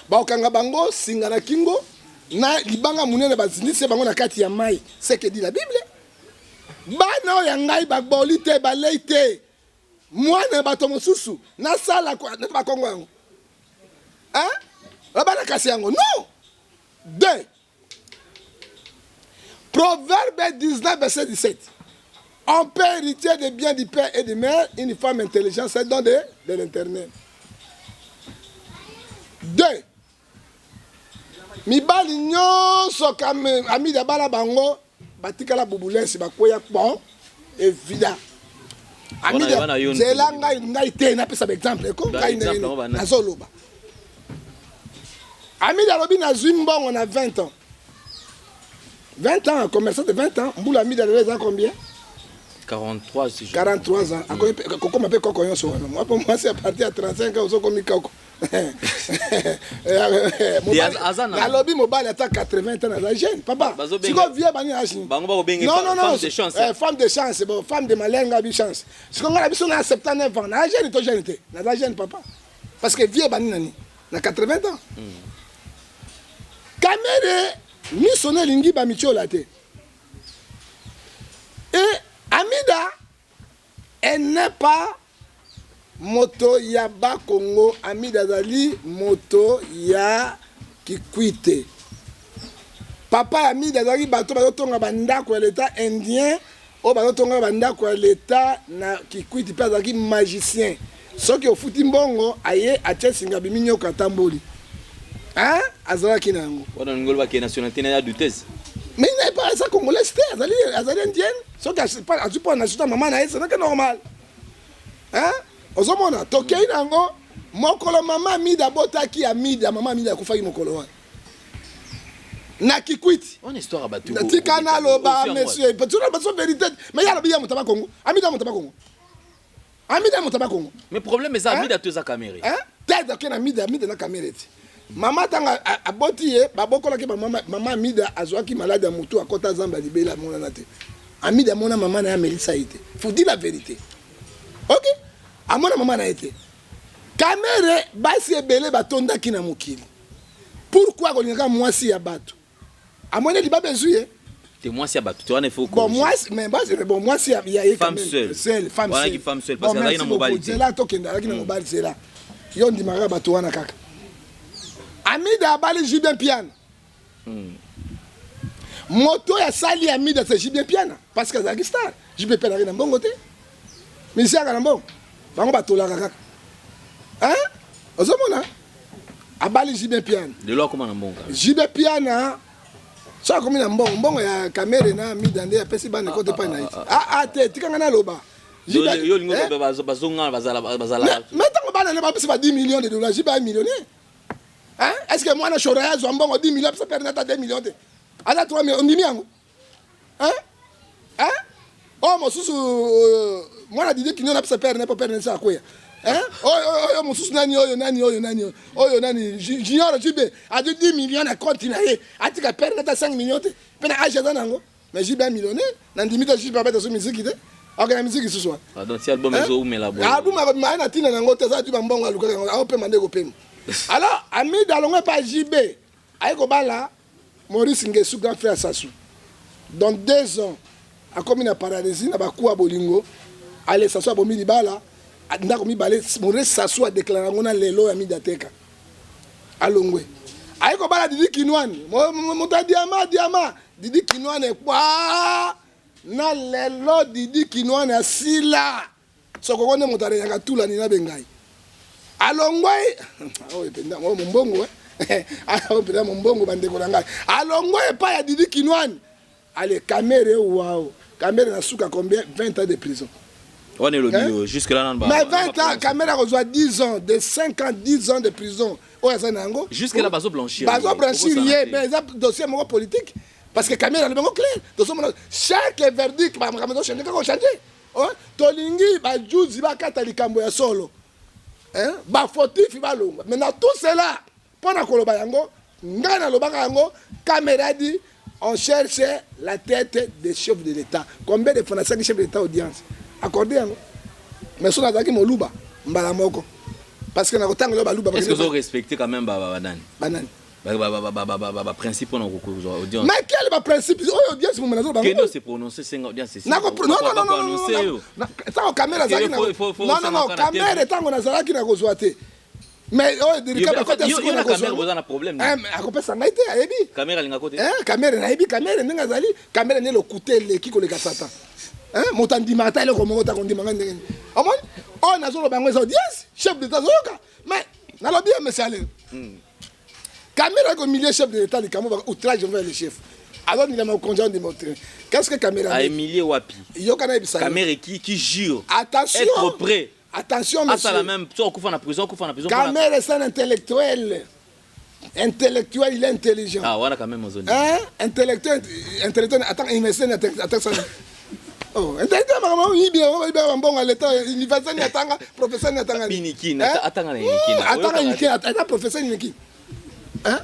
Speaker 2: bakokanga bango singa na kingo. Na libanga monene bazindisi bango na kati ya mai, ce que dit la Bible. Bana oyo ya ngai baboli te, balei te, mwana ya bato mosusu nasala neti bakongo yango, hein? Bana kasi yango non. Deux, Proverbe 19 verset 17: on peut hériter des biens du père et de mère, une femme intelligente, c'est don de l'Éternel. Deux, mibali nyonso Amida bala bango batikala bubulesi, bakweya bon evida. Amida, nzela ngai ngai te, napesa baexemple eko ngai ndenge nazoloba. Amida alobi nazwi mbongo na 20 ans, 20 ans, commerçant de 20 ans. Mbula Amida lelo eza combien?
Speaker 1: 43 si je
Speaker 2: 43 ans, kokoma mpe koko nyonso wana. Mwa mpo mwasi à partir ya 35 ans ozokomi koko. Nalobi mobali ata 80 ans aza jeune papa. Sikoyo vie bani age?
Speaker 1: Bango bakobenge
Speaker 2: non, non, non.
Speaker 1: Femme de chance.
Speaker 2: Femme de chance, bon, femme de malheur. Nga bi chance. Sikoyo nga na biso na 79 ans, naza jeune to jeune te? Naza jeune papa, parce que vie bani nani na 80 ans. Kamerhe miso no elingi bamitiola te. Et Amida, elle n'est pas moto ya Bakongo. Amida azali moto ya Kikwit. Papa ya Amida azalaki bato bazotonga bandako ya leta, indien oyo bazotonga bandako ya leta na Kikwit. Mpe azalaki magicien. Soki ofuti mbongo, aye atie singa, abimi nyoka, atamboli. Azalaki na yango.
Speaker 1: Wana olingi olobaki nationalité na ya douteuse.
Speaker 2: Mais il n'est pas eza congolaise te, azali indienne. Soki azwi mpo nationalité mama na ye, c'est normal. Ozomona, tokei na yango. Mokolo mama Amida abotaki Amida, mama Amida akufaki mokolo wana na Kikwiti.
Speaker 1: Wana histoire ya bato.
Speaker 2: Tika naloba, monsieur, baso vérité. Mais ye alobi ya moto Bakongo. Amida moto Bakongo, Amida moto Bakongo.
Speaker 1: Mais problème eza Amida to eza Kamerhe?
Speaker 2: Te, oke na Amida, Amida na Kamerhe ti. Mama ntango aboti ye, babokolaki mama. Amida azwaki maladi ya motu, akɔta zamba libela, amonana te. Amida amona mama na ye amelisa ye te. Faut dire la vérité, ok? Amona mama na ye te. Kamerhe, basi ebele batondaki na mokili, pourquoi kolingaka mwasi ya bato? Amoni libabe ezwi ye.
Speaker 1: Te, mwasi ya bato te wana, il faut
Speaker 2: bon mwasi, mais basi, bon, mwasi ya ye.
Speaker 1: Femme seule.
Speaker 2: Seule, femme
Speaker 1: seule. Femme seule parce que azalaki na mobali te.
Speaker 2: Zela, tokende. Azalaki na mobali, zela. Yo ndimaka bato wana kaka. Amida abali JB Mpiana. Moto oyo asali Amida, c'est JB Mpiana, parce que azalaki star. JB Mpiana azalaki na mbongo te, misiaka na mbongo, bango batolaka kaka. Ozomona, abali JB Mpiana.
Speaker 1: Lelo akoma na mbongo.
Speaker 2: JB Mpiana so akomi na mbongo, mbongo ya Kamerhe na Amida nde apesi bana ekote epai na ye. Aa te, tikanga naloba.
Speaker 1: Yo olingi bazonga bazala.
Speaker 2: Mais ntango bana ne bapesi ba 10 millions de dollars, JB aye millionnaire. Est ce que mwana Shoraya azwa mbongo 10 millions, apesa père nata 2 millions te, aza 3 millions, ondimi yango? Oyo mosusu, mwana Didi Kinio napesa père ne mpo père ne so akweya. Oyo mosusu nani? Oyo nani? Oyo nani? Oyo nani? Junior JB azwi 10 millions na compte na ye, atika père nata 5 millions te, mpe na age aza nango. Mais JB millionnaire, na ndimi te. JB abeta so miziki te, akenda miziki susu wana.
Speaker 1: Donc si album ezoumela
Speaker 2: boye? Album akobima ye na ntina nango te. Aza ti bambongo alukaka yango, aopema nde kopema. Alors Amida alongwe epa JB, aye kobala Maurice Ngesu, grand frère Sasu. Dans 2 ans akomi na paralysie na baku ya bolingo. Ale Sasu abomi libala, ndako mibale. Maurice Sasu adéclarer yango na lelo ya Mida teka, alongwe, aye kobala Didi Kinwani, moto ya diama diama. Didi Kinwani ekwa na lelo. Didi Kinwani asila sokoko nde moto areyaka tulani na bengai. Alongwe oyo mpenza, oyo mombongo, oyo mpenza mombongo. Bandeko na ngai, alongwe epai ya Didi Kinwani, ale Kamerhe. Wao Kamerhe na suka combien? 20 ans de prison.
Speaker 1: Wana elobi jusque là.
Speaker 2: Mais 20 ans, Kamerhe akozwa 10 ans, de 5 ans, 10 ans de prison oyo aza na yango.
Speaker 1: Jusque là bazoblanchir.
Speaker 2: Bazoblanchir ye, mais eza dossier moko politique, parce que Kamerhe alobi yango clair. Tozomona chaque verdict, makambo ezochange kaka, ochange. Tolingi bajuzi bakata likambo ya solo, bafautifs balongwa. Maintenant, tout cela mpo na koloba yango, ngai nalobaka yango. Kamerhe dit on cherche la tête des chefs de l'État. Combien de fois nasangi chef de l'État audience accordé yango? Mais so nazalaki moluba mbala moko, parce que nakotanga yo baluba.
Speaker 1: Est-ce que ozo respecter quand même banani?
Speaker 2: Banani?
Speaker 1: Ba principe mpona kozwa audience.
Speaker 2: Mais quel ba principe oyo audience moma nazoloba?
Speaker 1: Kende ose prononcer, senga audience.
Speaker 2: Non, non, non, ntango Kamerhe azalaki, non, non, non, Kamerhe ntango nazalaki na kozwa te, mais oyo
Speaker 1: Oza na problème.
Speaker 2: Akopesa ngai te, ayebi.
Speaker 1: Kamerhe alingako te.
Speaker 2: Kamerhe, nayebi Kamerhe ndenge azali. Kamerhe nde lokute eleki koleka Satan. Moto andimaka ata eloko moko ta kondima ngai ndenge nini. Omoni oyo nazoloba yango eza audience, chef d'état azoyoka. Mais nalobi ye, monsieur ale Kamerhe akohumilie chef de l'état, likambo outrage envers le chef, azondima mokonzi, azondima. Qu'est-ce que Kamerhe
Speaker 1: Ahumilie wapi?
Speaker 2: Yoka, nayebisa.
Speaker 1: Kamerhe qui jure
Speaker 2: Attention.
Speaker 1: Être prêt.
Speaker 2: Attention, monsieur.
Speaker 1: Asala même so okufa na prison, okufa na prison.
Speaker 2: Kamerhe, c'est un intellectuel. Intellectuel, il est intelligent.
Speaker 1: Ah, wana quand même ozoni.
Speaker 2: Hein? Intellectuel, intellectuel, attends, université, attends ça. Oh, intellectuel, makambo yibi, yibi mbongo ya l'état, université ni atanga, professeur ni atanga.
Speaker 1: Unikin, atanga na Unikin.
Speaker 2: Atanga Unikin, ata professeur Unikin. Hein?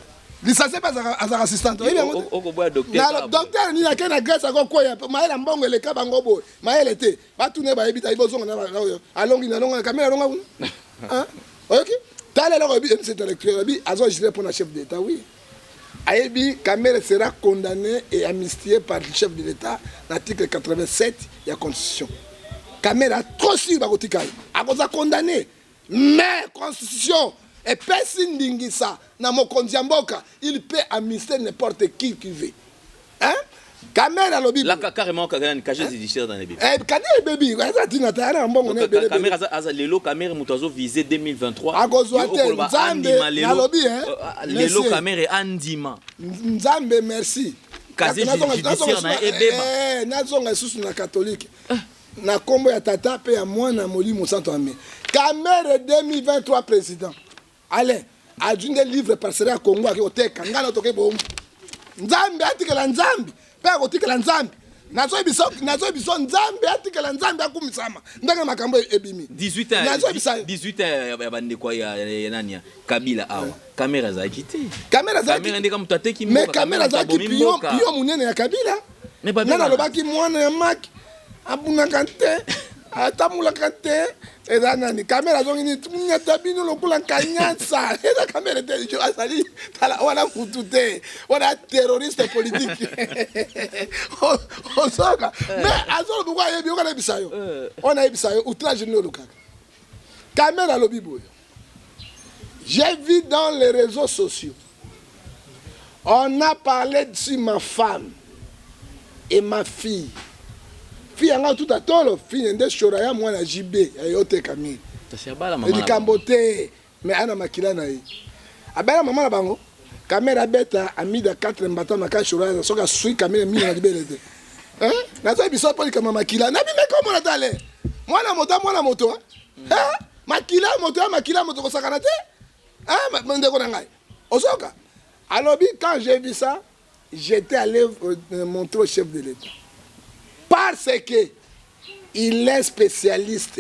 Speaker 2: Licencié mpe azalaka assistante, oyebi yango.
Speaker 1: Okoboya docteur.
Speaker 2: Docteur nini akei na Grèce, akokwea. Mayele ya mbongo eleka bango boye, mayele te. Batuna ye, bayebi te, bozonga na oyo alongi, alonga Kamerhe, alonga kuna. Oyoki, tala eloko oyebi, MC intellectuel oyebi, azoagir mpona chef d'état. Oui, ayebi Kamerhe sera condamné et amnistié par le chef de l'état na article 87 ya constitution. Kamerhe a trop sûr bakotika ye, akoza condamné, mais constitution epesi ndingisa na mokonzi ya mboka, il peut amnistier n'importe qui qui veut, hein? Kamerhe alobi
Speaker 1: Là, carrément, casier judiciaire dans les bébés.
Speaker 2: Eh, kadi ebebi, eza ntina te, ana mbongo na ebele.
Speaker 1: Kamerhe aza lelo, Kamerhe moto azo viser 2023.
Speaker 2: Akozwa te. Nzambe, nalobi.
Speaker 1: Lelo Kamerhe andima.
Speaker 2: Nzambe merci.
Speaker 1: Casier judiciaire na ebeba.
Speaker 2: Nazonga lisusu na catholique, na nkombo ya Tata mpe ya Mwana, Molimo Santo, amen. Kamerhe 2023 président Alain azwi nde livre parcelle ya Congo, ake koteka. Ngai na toke bombu. Nzambe atikela Nzambe mpe akotikela Nzambe. Nazoyebisa, Nzambe atikela Nzambe, akumisama ndenge makambo ebimi.
Speaker 1: 18 ans.
Speaker 2: Nazoyebisa yo.
Speaker 1: 18 ans ya bandeko ya nani, ya Kabila awa, Kamerhe azalaki te.
Speaker 2: Kamerhe
Speaker 1: azalaki ndeka moto ateki.
Speaker 2: Mais Kamerhe azalaki pion monene ya Kabila. Nani alobaki mwana ya maki abunaka te, atambolaka te? Eza nani? Kamerhe azongi nini? Nyata bino lokola kanyasa. Eza Kamerhe te, azali tala wana mutu te, wana terroriste politique. Ozoka, mais azoloba ayebi. Oka nayebisa yo, oyo nayebisa yo, outrage nini olukaka? Kamerhe alobi boye: j'ai vu dans les réseaux sociaux, on a parlé sur ma femme et ma fille. Fille yango tuta tolo, fille nde shora ya mwana JB ya yo te. Kamili likambo te, mais ana makila na ye, abala mama na bango. Kamerhe abeta Amida 4 mbata maka shora, soki asui Kamerhe mingi na libele te. Nazoyi biso mpo likambo ya makila nabimeka, omona tale mwana moto, mwana moto, makila moto ya makila moto kosakana te, ndeko na ngai. Ozoka alobi: quand j'ai vu ça, j'étais allé montrer au chef de l'État parce que il est spécialiste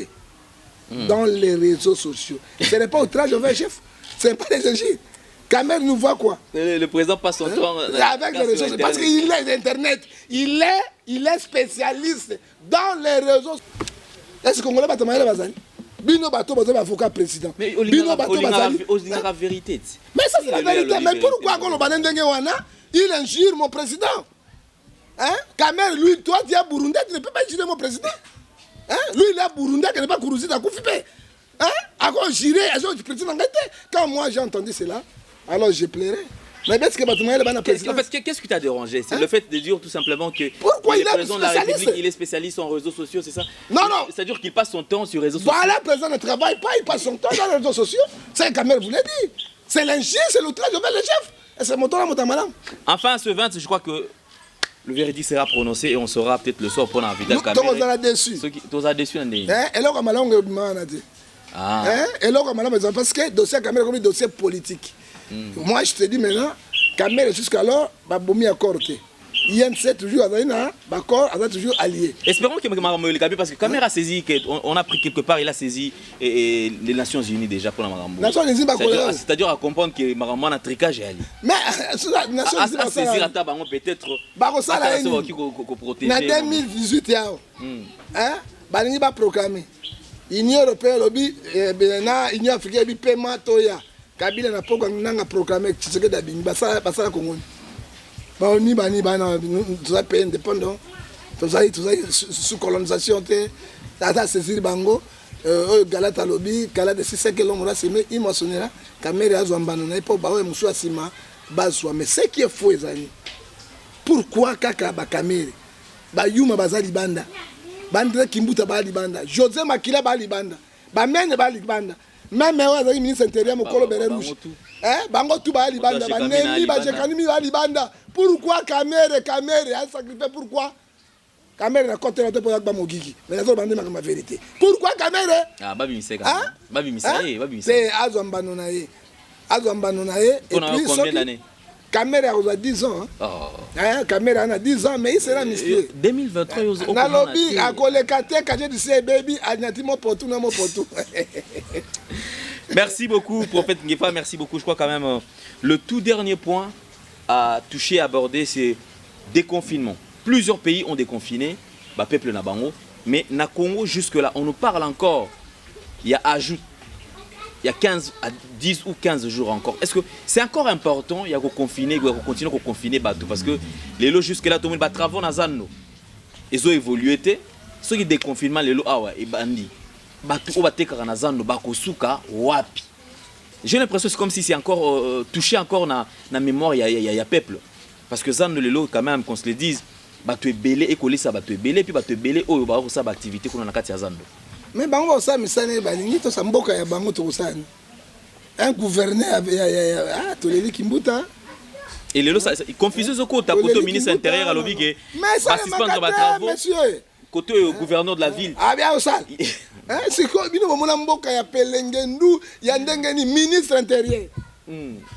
Speaker 2: dans les réseaux sociaux. Ce n'est pas outrage envers chef, ce n'est pas des injures. Kamerhe nous voit quoi?
Speaker 1: Le président passe son temps
Speaker 2: avec les réseaux sociaux parce qu'il est Internet. Il est spécialiste dans les réseaux. Est-ce que Congolais bato mayele bazali? Bino bato bazo avocat président.
Speaker 1: Bino bato bazali. La vérité.
Speaker 2: Mais ça, c'est la vérité. Mais pourquoi koloba ndenge wana? Il injure mon président. Hein? Kamerhe, lui, toi tu es burundais, tu ne peux pas injurer mon président. Hein? Lui, il est burundais, qui n'est pas Kourouzi, akufi pe. Hein? Ako jurer, azo président. Quand moi j'ai entendu cela, alors j'ai pleuré. Mais est-ce que bato mayele bana président?
Speaker 1: En fait, qu'est-ce qui t'a dérangé? C'est, hein, le fait de dire tout simplement que
Speaker 2: Pourquoi
Speaker 1: il
Speaker 2: est
Speaker 1: président de la République, il est spécialiste en réseaux sociaux, c'est ça?
Speaker 2: Non, non.
Speaker 1: C'est-à-dire qu'il passe son temps sur les réseaux sociaux.
Speaker 2: Voilà, le président ne travaille pas, il passe son temps dans les réseaux sociaux. C'est Kamerhe voulait dire. C'est l'injure, c'est l'outrage envers le chef. Et c'est mon tour, mon madame.
Speaker 1: Enfin, ce 20, je crois que le verdict sera prononcé et on saura peut-être le sort pour la Vital
Speaker 2: Kamerhe. Toza déçu.
Speaker 1: Toza déçu.
Speaker 2: Eloko malamu ebima wana te. Eloko malamu eza parce que dossier ya Kamerhe ekomi dossier politique. Moi, je te dis maintenant, Kamerhe jusqu'alors babomi accord te. UNC toujours azali na baccord, aza toujours allié.
Speaker 1: Espérons que makambo eleka parce que Kamerhe a saisi, on a pris quelque part, il a saisi et les Nations Unies déjà pour la makambo.
Speaker 2: Nations Unies.
Speaker 1: C'est-à-dire à comprendre que makambo na tricage ali.
Speaker 2: Mais Nations
Speaker 1: Unies a saisir ata bango peut-être.
Speaker 2: Bakosala na 2018 yao. Hein? Balingi ba proclamer. Union européenne lobi na Union africaine bi paiement toya. Kabila na pokwa nanga proclame Tshisekedi abimi, basala basala Congo nini? Baoni bani bana, toza pays indépendant, tozali sous colonisation te. Ata saisir bango oyo Galate alobi, Galate 6 que l'homme aura semé, il moissonnera. Kamerhe azwa mbano na ye mpo baoyo mosusu ya nsima bazwa. Mais ce qui est faux ezali pourquoi kaka baKamerhe, bayuma baza libanda, baAndré Kimbuta baa libanda, José Makila baa libanda, bamene baa libanda, même oyo azalaki ministre intérieur mokolo béret rouge, bango tu baya libanda, banemi bajekanimi baya libanda. Pourquoi Kamerhe? Kamerhe asacrifie. Pourquoi Kamerhe? Na kotela te mpo ba mogiki, mais nazoloba nde makambo ya vérité. Pourquoi Kamerhe? Te, azwa mbano na ye, azwa mbano na ye.
Speaker 1: Et puis soki
Speaker 2: Kamerhe akozwa 10 ans, Kamerhe ana 10 ans, mais il sera mystier.
Speaker 1: 2023.
Speaker 2: Nalobi akoleka te. Kaje disi ebebi, anyati mopotu na mopotu.
Speaker 1: Merci beaucoup, prophète Ngefa, merci beaucoup. Je crois quand même le tout dernier point à toucher, aborder, c'est déconfinement. Plusieurs pays ont déconfiné, bah, peuple na bango, mais na Congo, jusque-là, on nous parle encore. Il y a ajout, il y a 15 à 10 ou 15 jours encore. Est-ce que c'est encore important? Il y a qu'on confiner, il y a qu'on continue à confiner bato, parce que les lots jusque-là, tout le monde va travaux na zando. Ils ont évolué. Ce qui déconfinement, les lots, ah ouais, ebandi. Bato oyo batekaka na zando bakosuka wapi? J'ai l'impression, c'est comme si c'est encore touché encore na mémoire ya peuple, parce que zando lelo, quand même, qu'on se le dise, bato ebele ekolisa bato ebele, puis bato ebele oyo bakosala baactivité kuna na kati ya zando.
Speaker 2: Mais bango bakosala misala balingi, tosa mboka ya bango, tokosala nini? Un gouverneur, ah, toleli Kimbuta.
Speaker 1: Et lelo confusion ezokota koto ministre intérieur alobi ke basuspendre batravaux,
Speaker 2: monsieur.
Speaker 1: Côté oyo gouverneur de la ville.
Speaker 2: Ah bien, osala sikoyo bino bomona mboka ya pelenge ndu ya ndenge ni ministre intérieur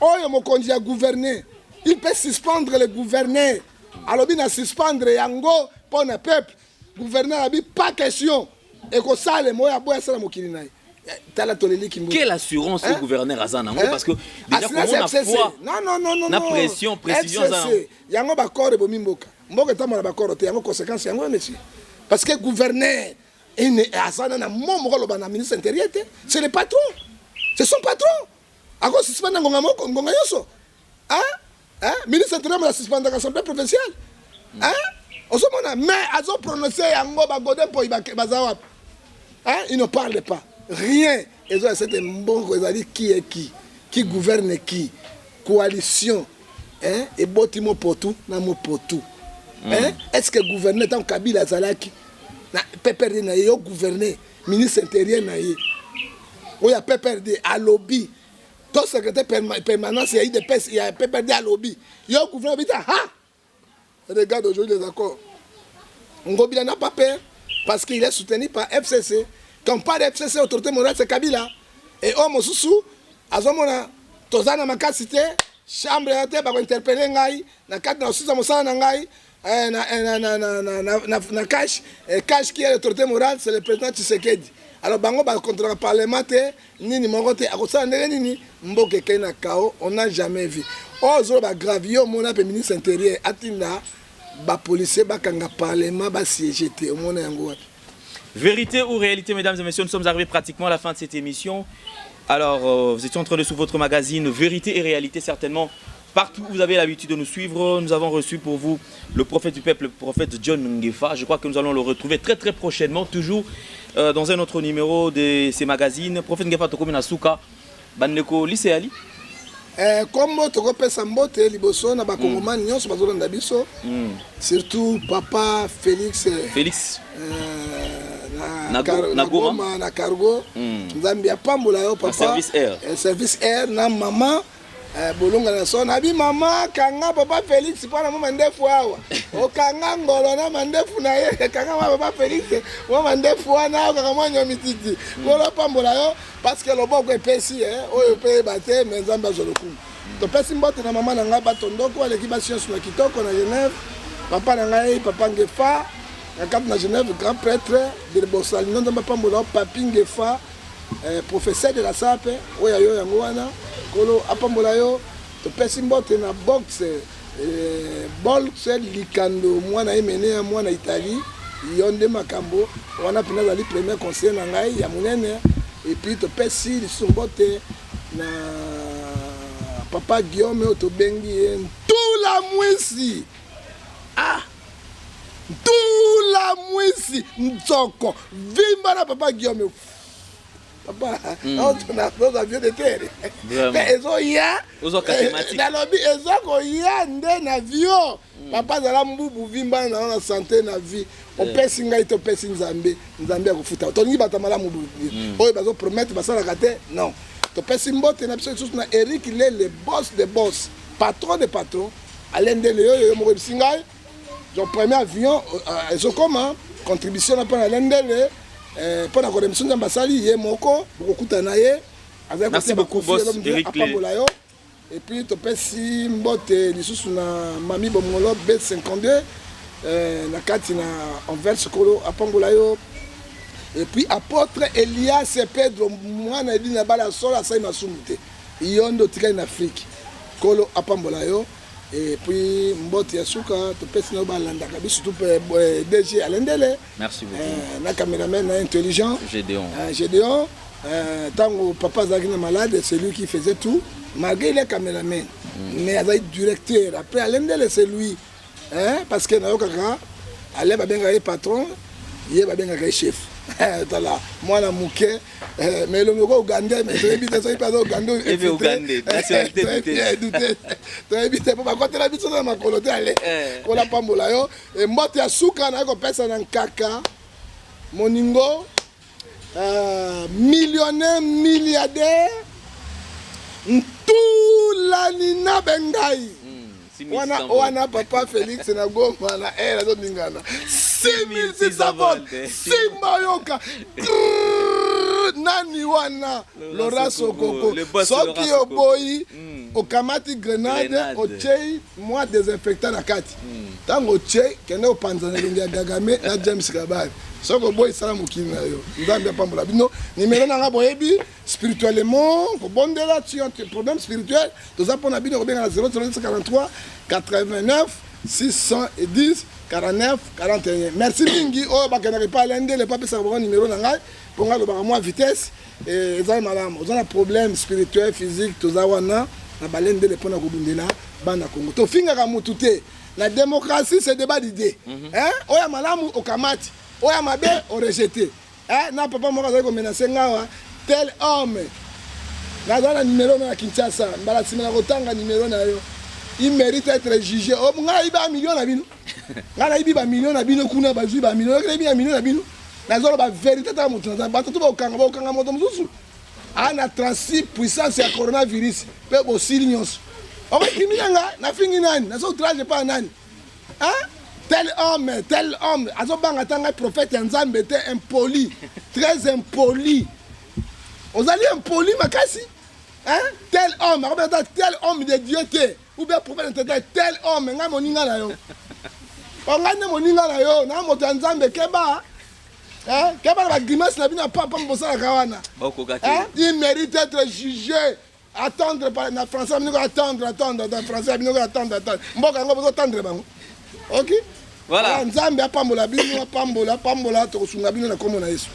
Speaker 2: oyo mokonzi ya gouverneur, il peut suspendre le gouverneur. Alobi na suspendre yango mpo na peuple. Gouverneur abi pas question ekosalema, oyo aboya asala mokili na ye. Tala, toleli Kimbuta.
Speaker 1: Quelle assurance au gouverneur aza nango? Parce que déjà komona foi
Speaker 2: non, non, non, non,
Speaker 1: na pression, précision aza.
Speaker 2: Yango bakoro ebomi mboka. Mboka etambola bakoro te. Yango conséquence yango, monsieur, parce que gouverneur aza na mo moko aloba na ministre intérieur te. C'est le patron, c'est son patron. Akosuspendre ngonga moko, ngonga nyonso. Ministre intérieur asuspendaka assemblée provinciale, ozomona, mais azoprononce yango. Bagodé Mpoyi baza wapi? Il ne parle pas rien. Ezoya sete mbongo ezali qui est qui, qui gouverne qui? Coalition eboti mopotu na mopotu. Est ce que gouverneur, ntango Kabila azalaki na PPRD na ye, yo gouverneur, ministre intérieur na ye oyo ya PPRD alobi to secrétaire permanence ya UDPS ya PPRD alobi, yo gouverneur obita ha? Regarde aujourd'hui les accords. Ngobila n'a pas peur parce qu'il est soutenu par FCC. Quand on parle de FCC, autorité morale, c'est Kabila. Et oyo mosusu azomona toza na makasi te, chambre ya te, bakointerpeller ngai na kati na kosusa mosala na ngai na CACH. CACH, qui est l'autorité morale? C'est le président Tshisekedi. Alors bango bakontrolaka parlement te, nini moko te. Akosala ndenge nini? Mboka ekei na chaos, on n'a jamais vu oyo ozoloba grave. Yo omona mpe ministre intérieur atinda bapolicier bakanga parlement, basiége te? Omona yango wapi?
Speaker 1: Vérité ou réalité, mesdames et messieurs, nous sommes arrivés pratiquement à la fin de cette émission. Alors, vous étiez en train de suivre votre magazine Vérité et réalité, certainement. Partout où vous avez l'habitude de nous suivre, nous avons reçu pour vous le prophète du peuple, le prophète John Ngefa. Je crois que nous allons le retrouver très très prochainement, toujours dans un autre numéro de ces magazines. Prophète Ngefa, tokomi na suka, bandeko lycée Ali.
Speaker 2: Kombo tokopesa mbote liboso na bakongomani nyonso bazolanda biso, surtout papa Félix.
Speaker 1: Félix.
Speaker 2: Na, na Goma, na cargo. Nzambe apambola yo, papa.
Speaker 1: Service air.
Speaker 2: Service air na mama bolonga na so nabi mama kanga papa Félix mpo na mwa mandefu awa, okanga ngolo na mandefu na ye, kanga mwa papa Félix mwa mandefu wana, okanga mwa nyomititi. Kolo apambola yo, parce que loboko epesi oyo mpe yeba te, mais Nzambe azwa lokumu. Topesi mbote na mama na ngai Batondoko, aleki basi nyonso na kitoko na Genève, papa na ngai papa Ngefa na kati na Genève, grand prêtre de Bosalino. Nzambe apambola yo, papi Ngefa, professeur de la sape oyo ayo yango wana. Kolo apambola yo. Topesi mbote na box bolx Likando, mwana emene ya mwana Italie, yo nde makambo wana mpena azali premier conseiller na ngai ya monene. Et puis topesi lisusu mbote na papa Guillaume oyo tobengi ye Ntula Mwisi. Ah! Ntula Mwisi Nzoko vimba na papa Guillaume. Papa, naza vieux de terre. Mpe ezoya nalobi eza koya nde na vio. Papa azala mbubu vimba na na sante na vie. Opesi ngai te opesi Nzambe, Nzambe akofuta. Tolingi bato ya malamu oyo bazo promettre basalaka te non. Topesi mbote na biso lisusu na Eric Lele, boss de boss, patron de patron. Alendele yo yo moko ebisi ngai. Donc premier avion ezokoma contribution na mpona Alendele mpo na koremission Nzambe asali ye moko bokokuta na ye. Azali
Speaker 1: Merci beaucoup boss Eric Lele.
Speaker 2: Apambola yo. Et puis topesi mbote lisusu na Mami Bomolo B52 na kati na Anvers Kolo apambola yo. Et puis apôtre Elias Pedro mwana edina bala solo asali masumu te. Yo nde otikali na Afrique. Kolo apambola yo. Et puis mbote ya suka topesi na yo balandaka biso tout DG Alendele.
Speaker 1: Merci beaucoup.
Speaker 2: Na cameraman na intelligent
Speaker 1: Gédéon.
Speaker 2: Gédéon tango papa azalaki na malade, c'est lui qui faisait tout malgré il est cameraman. Mais azali directeur. Après Alendele c'est lui. Hein, parce que nayokaka Alain babengaka ye patron, ye babengaka ye chef. Tala mwana moke mais elongi oko Ougandais, mais toyebi te soki mpe aza Ougandais.
Speaker 1: Ebe Ougandais, nationalité
Speaker 2: douteuse. Toyebi te mpo bakotela biso na makolo te. Ale kola pambola yo. Mbote ya suka naye kopesa na Nkaka Moningo, millionnaire milliardaire Ntulani na Bengai. Wana wana papa Félix na Goma na air azoningana 6600 volt simba yoka nani wana Laurent Sokoko. Soki oboyi okamati grenade, otiei mwa désinfectant na kati, ntango otie kende opanza na elongi ya Kagame na James Kabari. Soki oboyi, sala mokili na yo. Nzambe apambola bino. Nimero na nga boyebi, spirituellement kobondela ti problème spirituel toza mpona bino, kobenga na 0043 89 610 49 41. Merci mingi. Oyo bakendaka epai Alendele po apesaka bango nimero na ngai mpo ngai alobaka mwa vitesse. Eza malamu. Oza na problème spirituel, physique, toza wana na Balendele mpona kobundela bana Kongo. Tofingaka mutu te. Na démocratie, c'est débat d'idée. Oyo ya malamu okamati, oyo ya mabe orejeter. Na papa moko azali komenacer ngawa, tel homme, naza na nimero na Kinshasa, mbala nsima na kotanga nimero na yo, il mérite être jugé. Ngai nayibi bamillion na bino, ngai nayibi bamillion na bino kuna, bazwi bamillion, nayibi bamillion na bino. Nazoloba vérité. Taka moto naza bato to bakokanga, bakokanga moto mosusu aa na 36 puissance ya coronavirus mpe bosili nyonso. Okokimi na nga, nafingi nani? Nazo outrage epa nani? Tel homme, tel homme azobanga ata ngai prophète ya Nzambe te. Impoli, très impoli, ozali impoli makasi. Tel homme akobeta ata tel homme de Dieu te ou bien prophète te, tel homme. Ngai moninga na yo, ngai nde moninga na yo na moto ya Nzambe. Keba, keba na bagrimace na bino ya papa bosalaka wana. Il mérite être jugé. Attendre na français bino, attendre, attendre na français bino, attendre, attendre. Mboka yango bozotendre bango. Ok.
Speaker 1: Voilà.
Speaker 2: Nzambe apambola bino, apambola, apambola. Tokosunga bino na kombo na Yesu.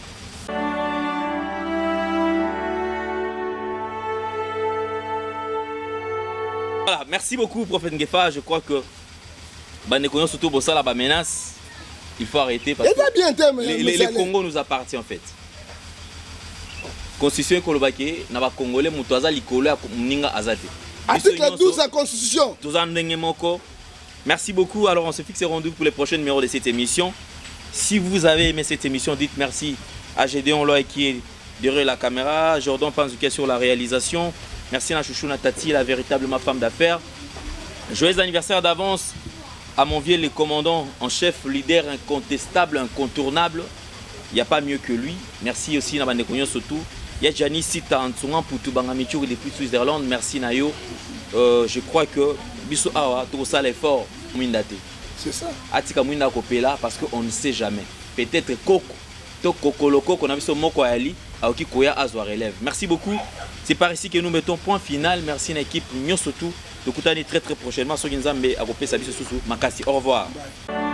Speaker 1: Voilà, merci beaucoup prophète Ngefa. Je crois que bandeko surtout bosala ba menace, il faut arrêter parce
Speaker 2: que bien te,
Speaker 1: les Congo nous appartient en fait. Constitution ekolobaki na bacongolais, moto aza likolo ya moninga aza te.
Speaker 2: Article 12 ya constitution.
Speaker 1: Toza ndenge moko. Merci beaucoup. Alors on se fixe rendez-vous pour les prochains numéros de cette émission. Si vous avez aimé cette émission, dites merci à Gédéon Loy qui est derrière la caméra, Jordan Panzuka sur la réalisation. Merci à Chouchou Natati, la véritable ma femme d'affaires. Joyeux anniversaire d'avance à mon vieux le commandant en chef, leader incontestable, incontournable. Il n'y a pas mieux que lui. Merci aussi na bandeko surtout. Il y a Gianni Sita Ntsunga Putu Bangamichuri depuis Switzerland. Merci Nayo. Je crois que biso awa tokosala effort mwinda te.
Speaker 2: C'est ça.
Speaker 1: Atika mwinda kopela parce que on ne sait jamais. Peut-être koko to kokolo koko na biso moko ayali aoki koya azwa relève. Merci beaucoup. C'est par ici que nous mettons point final. Merci na équipe nyonso tout. Tokutani très très prochainement soki Nzambe akopesa biso susu makasi. Au revoir.
Speaker 2: Bye.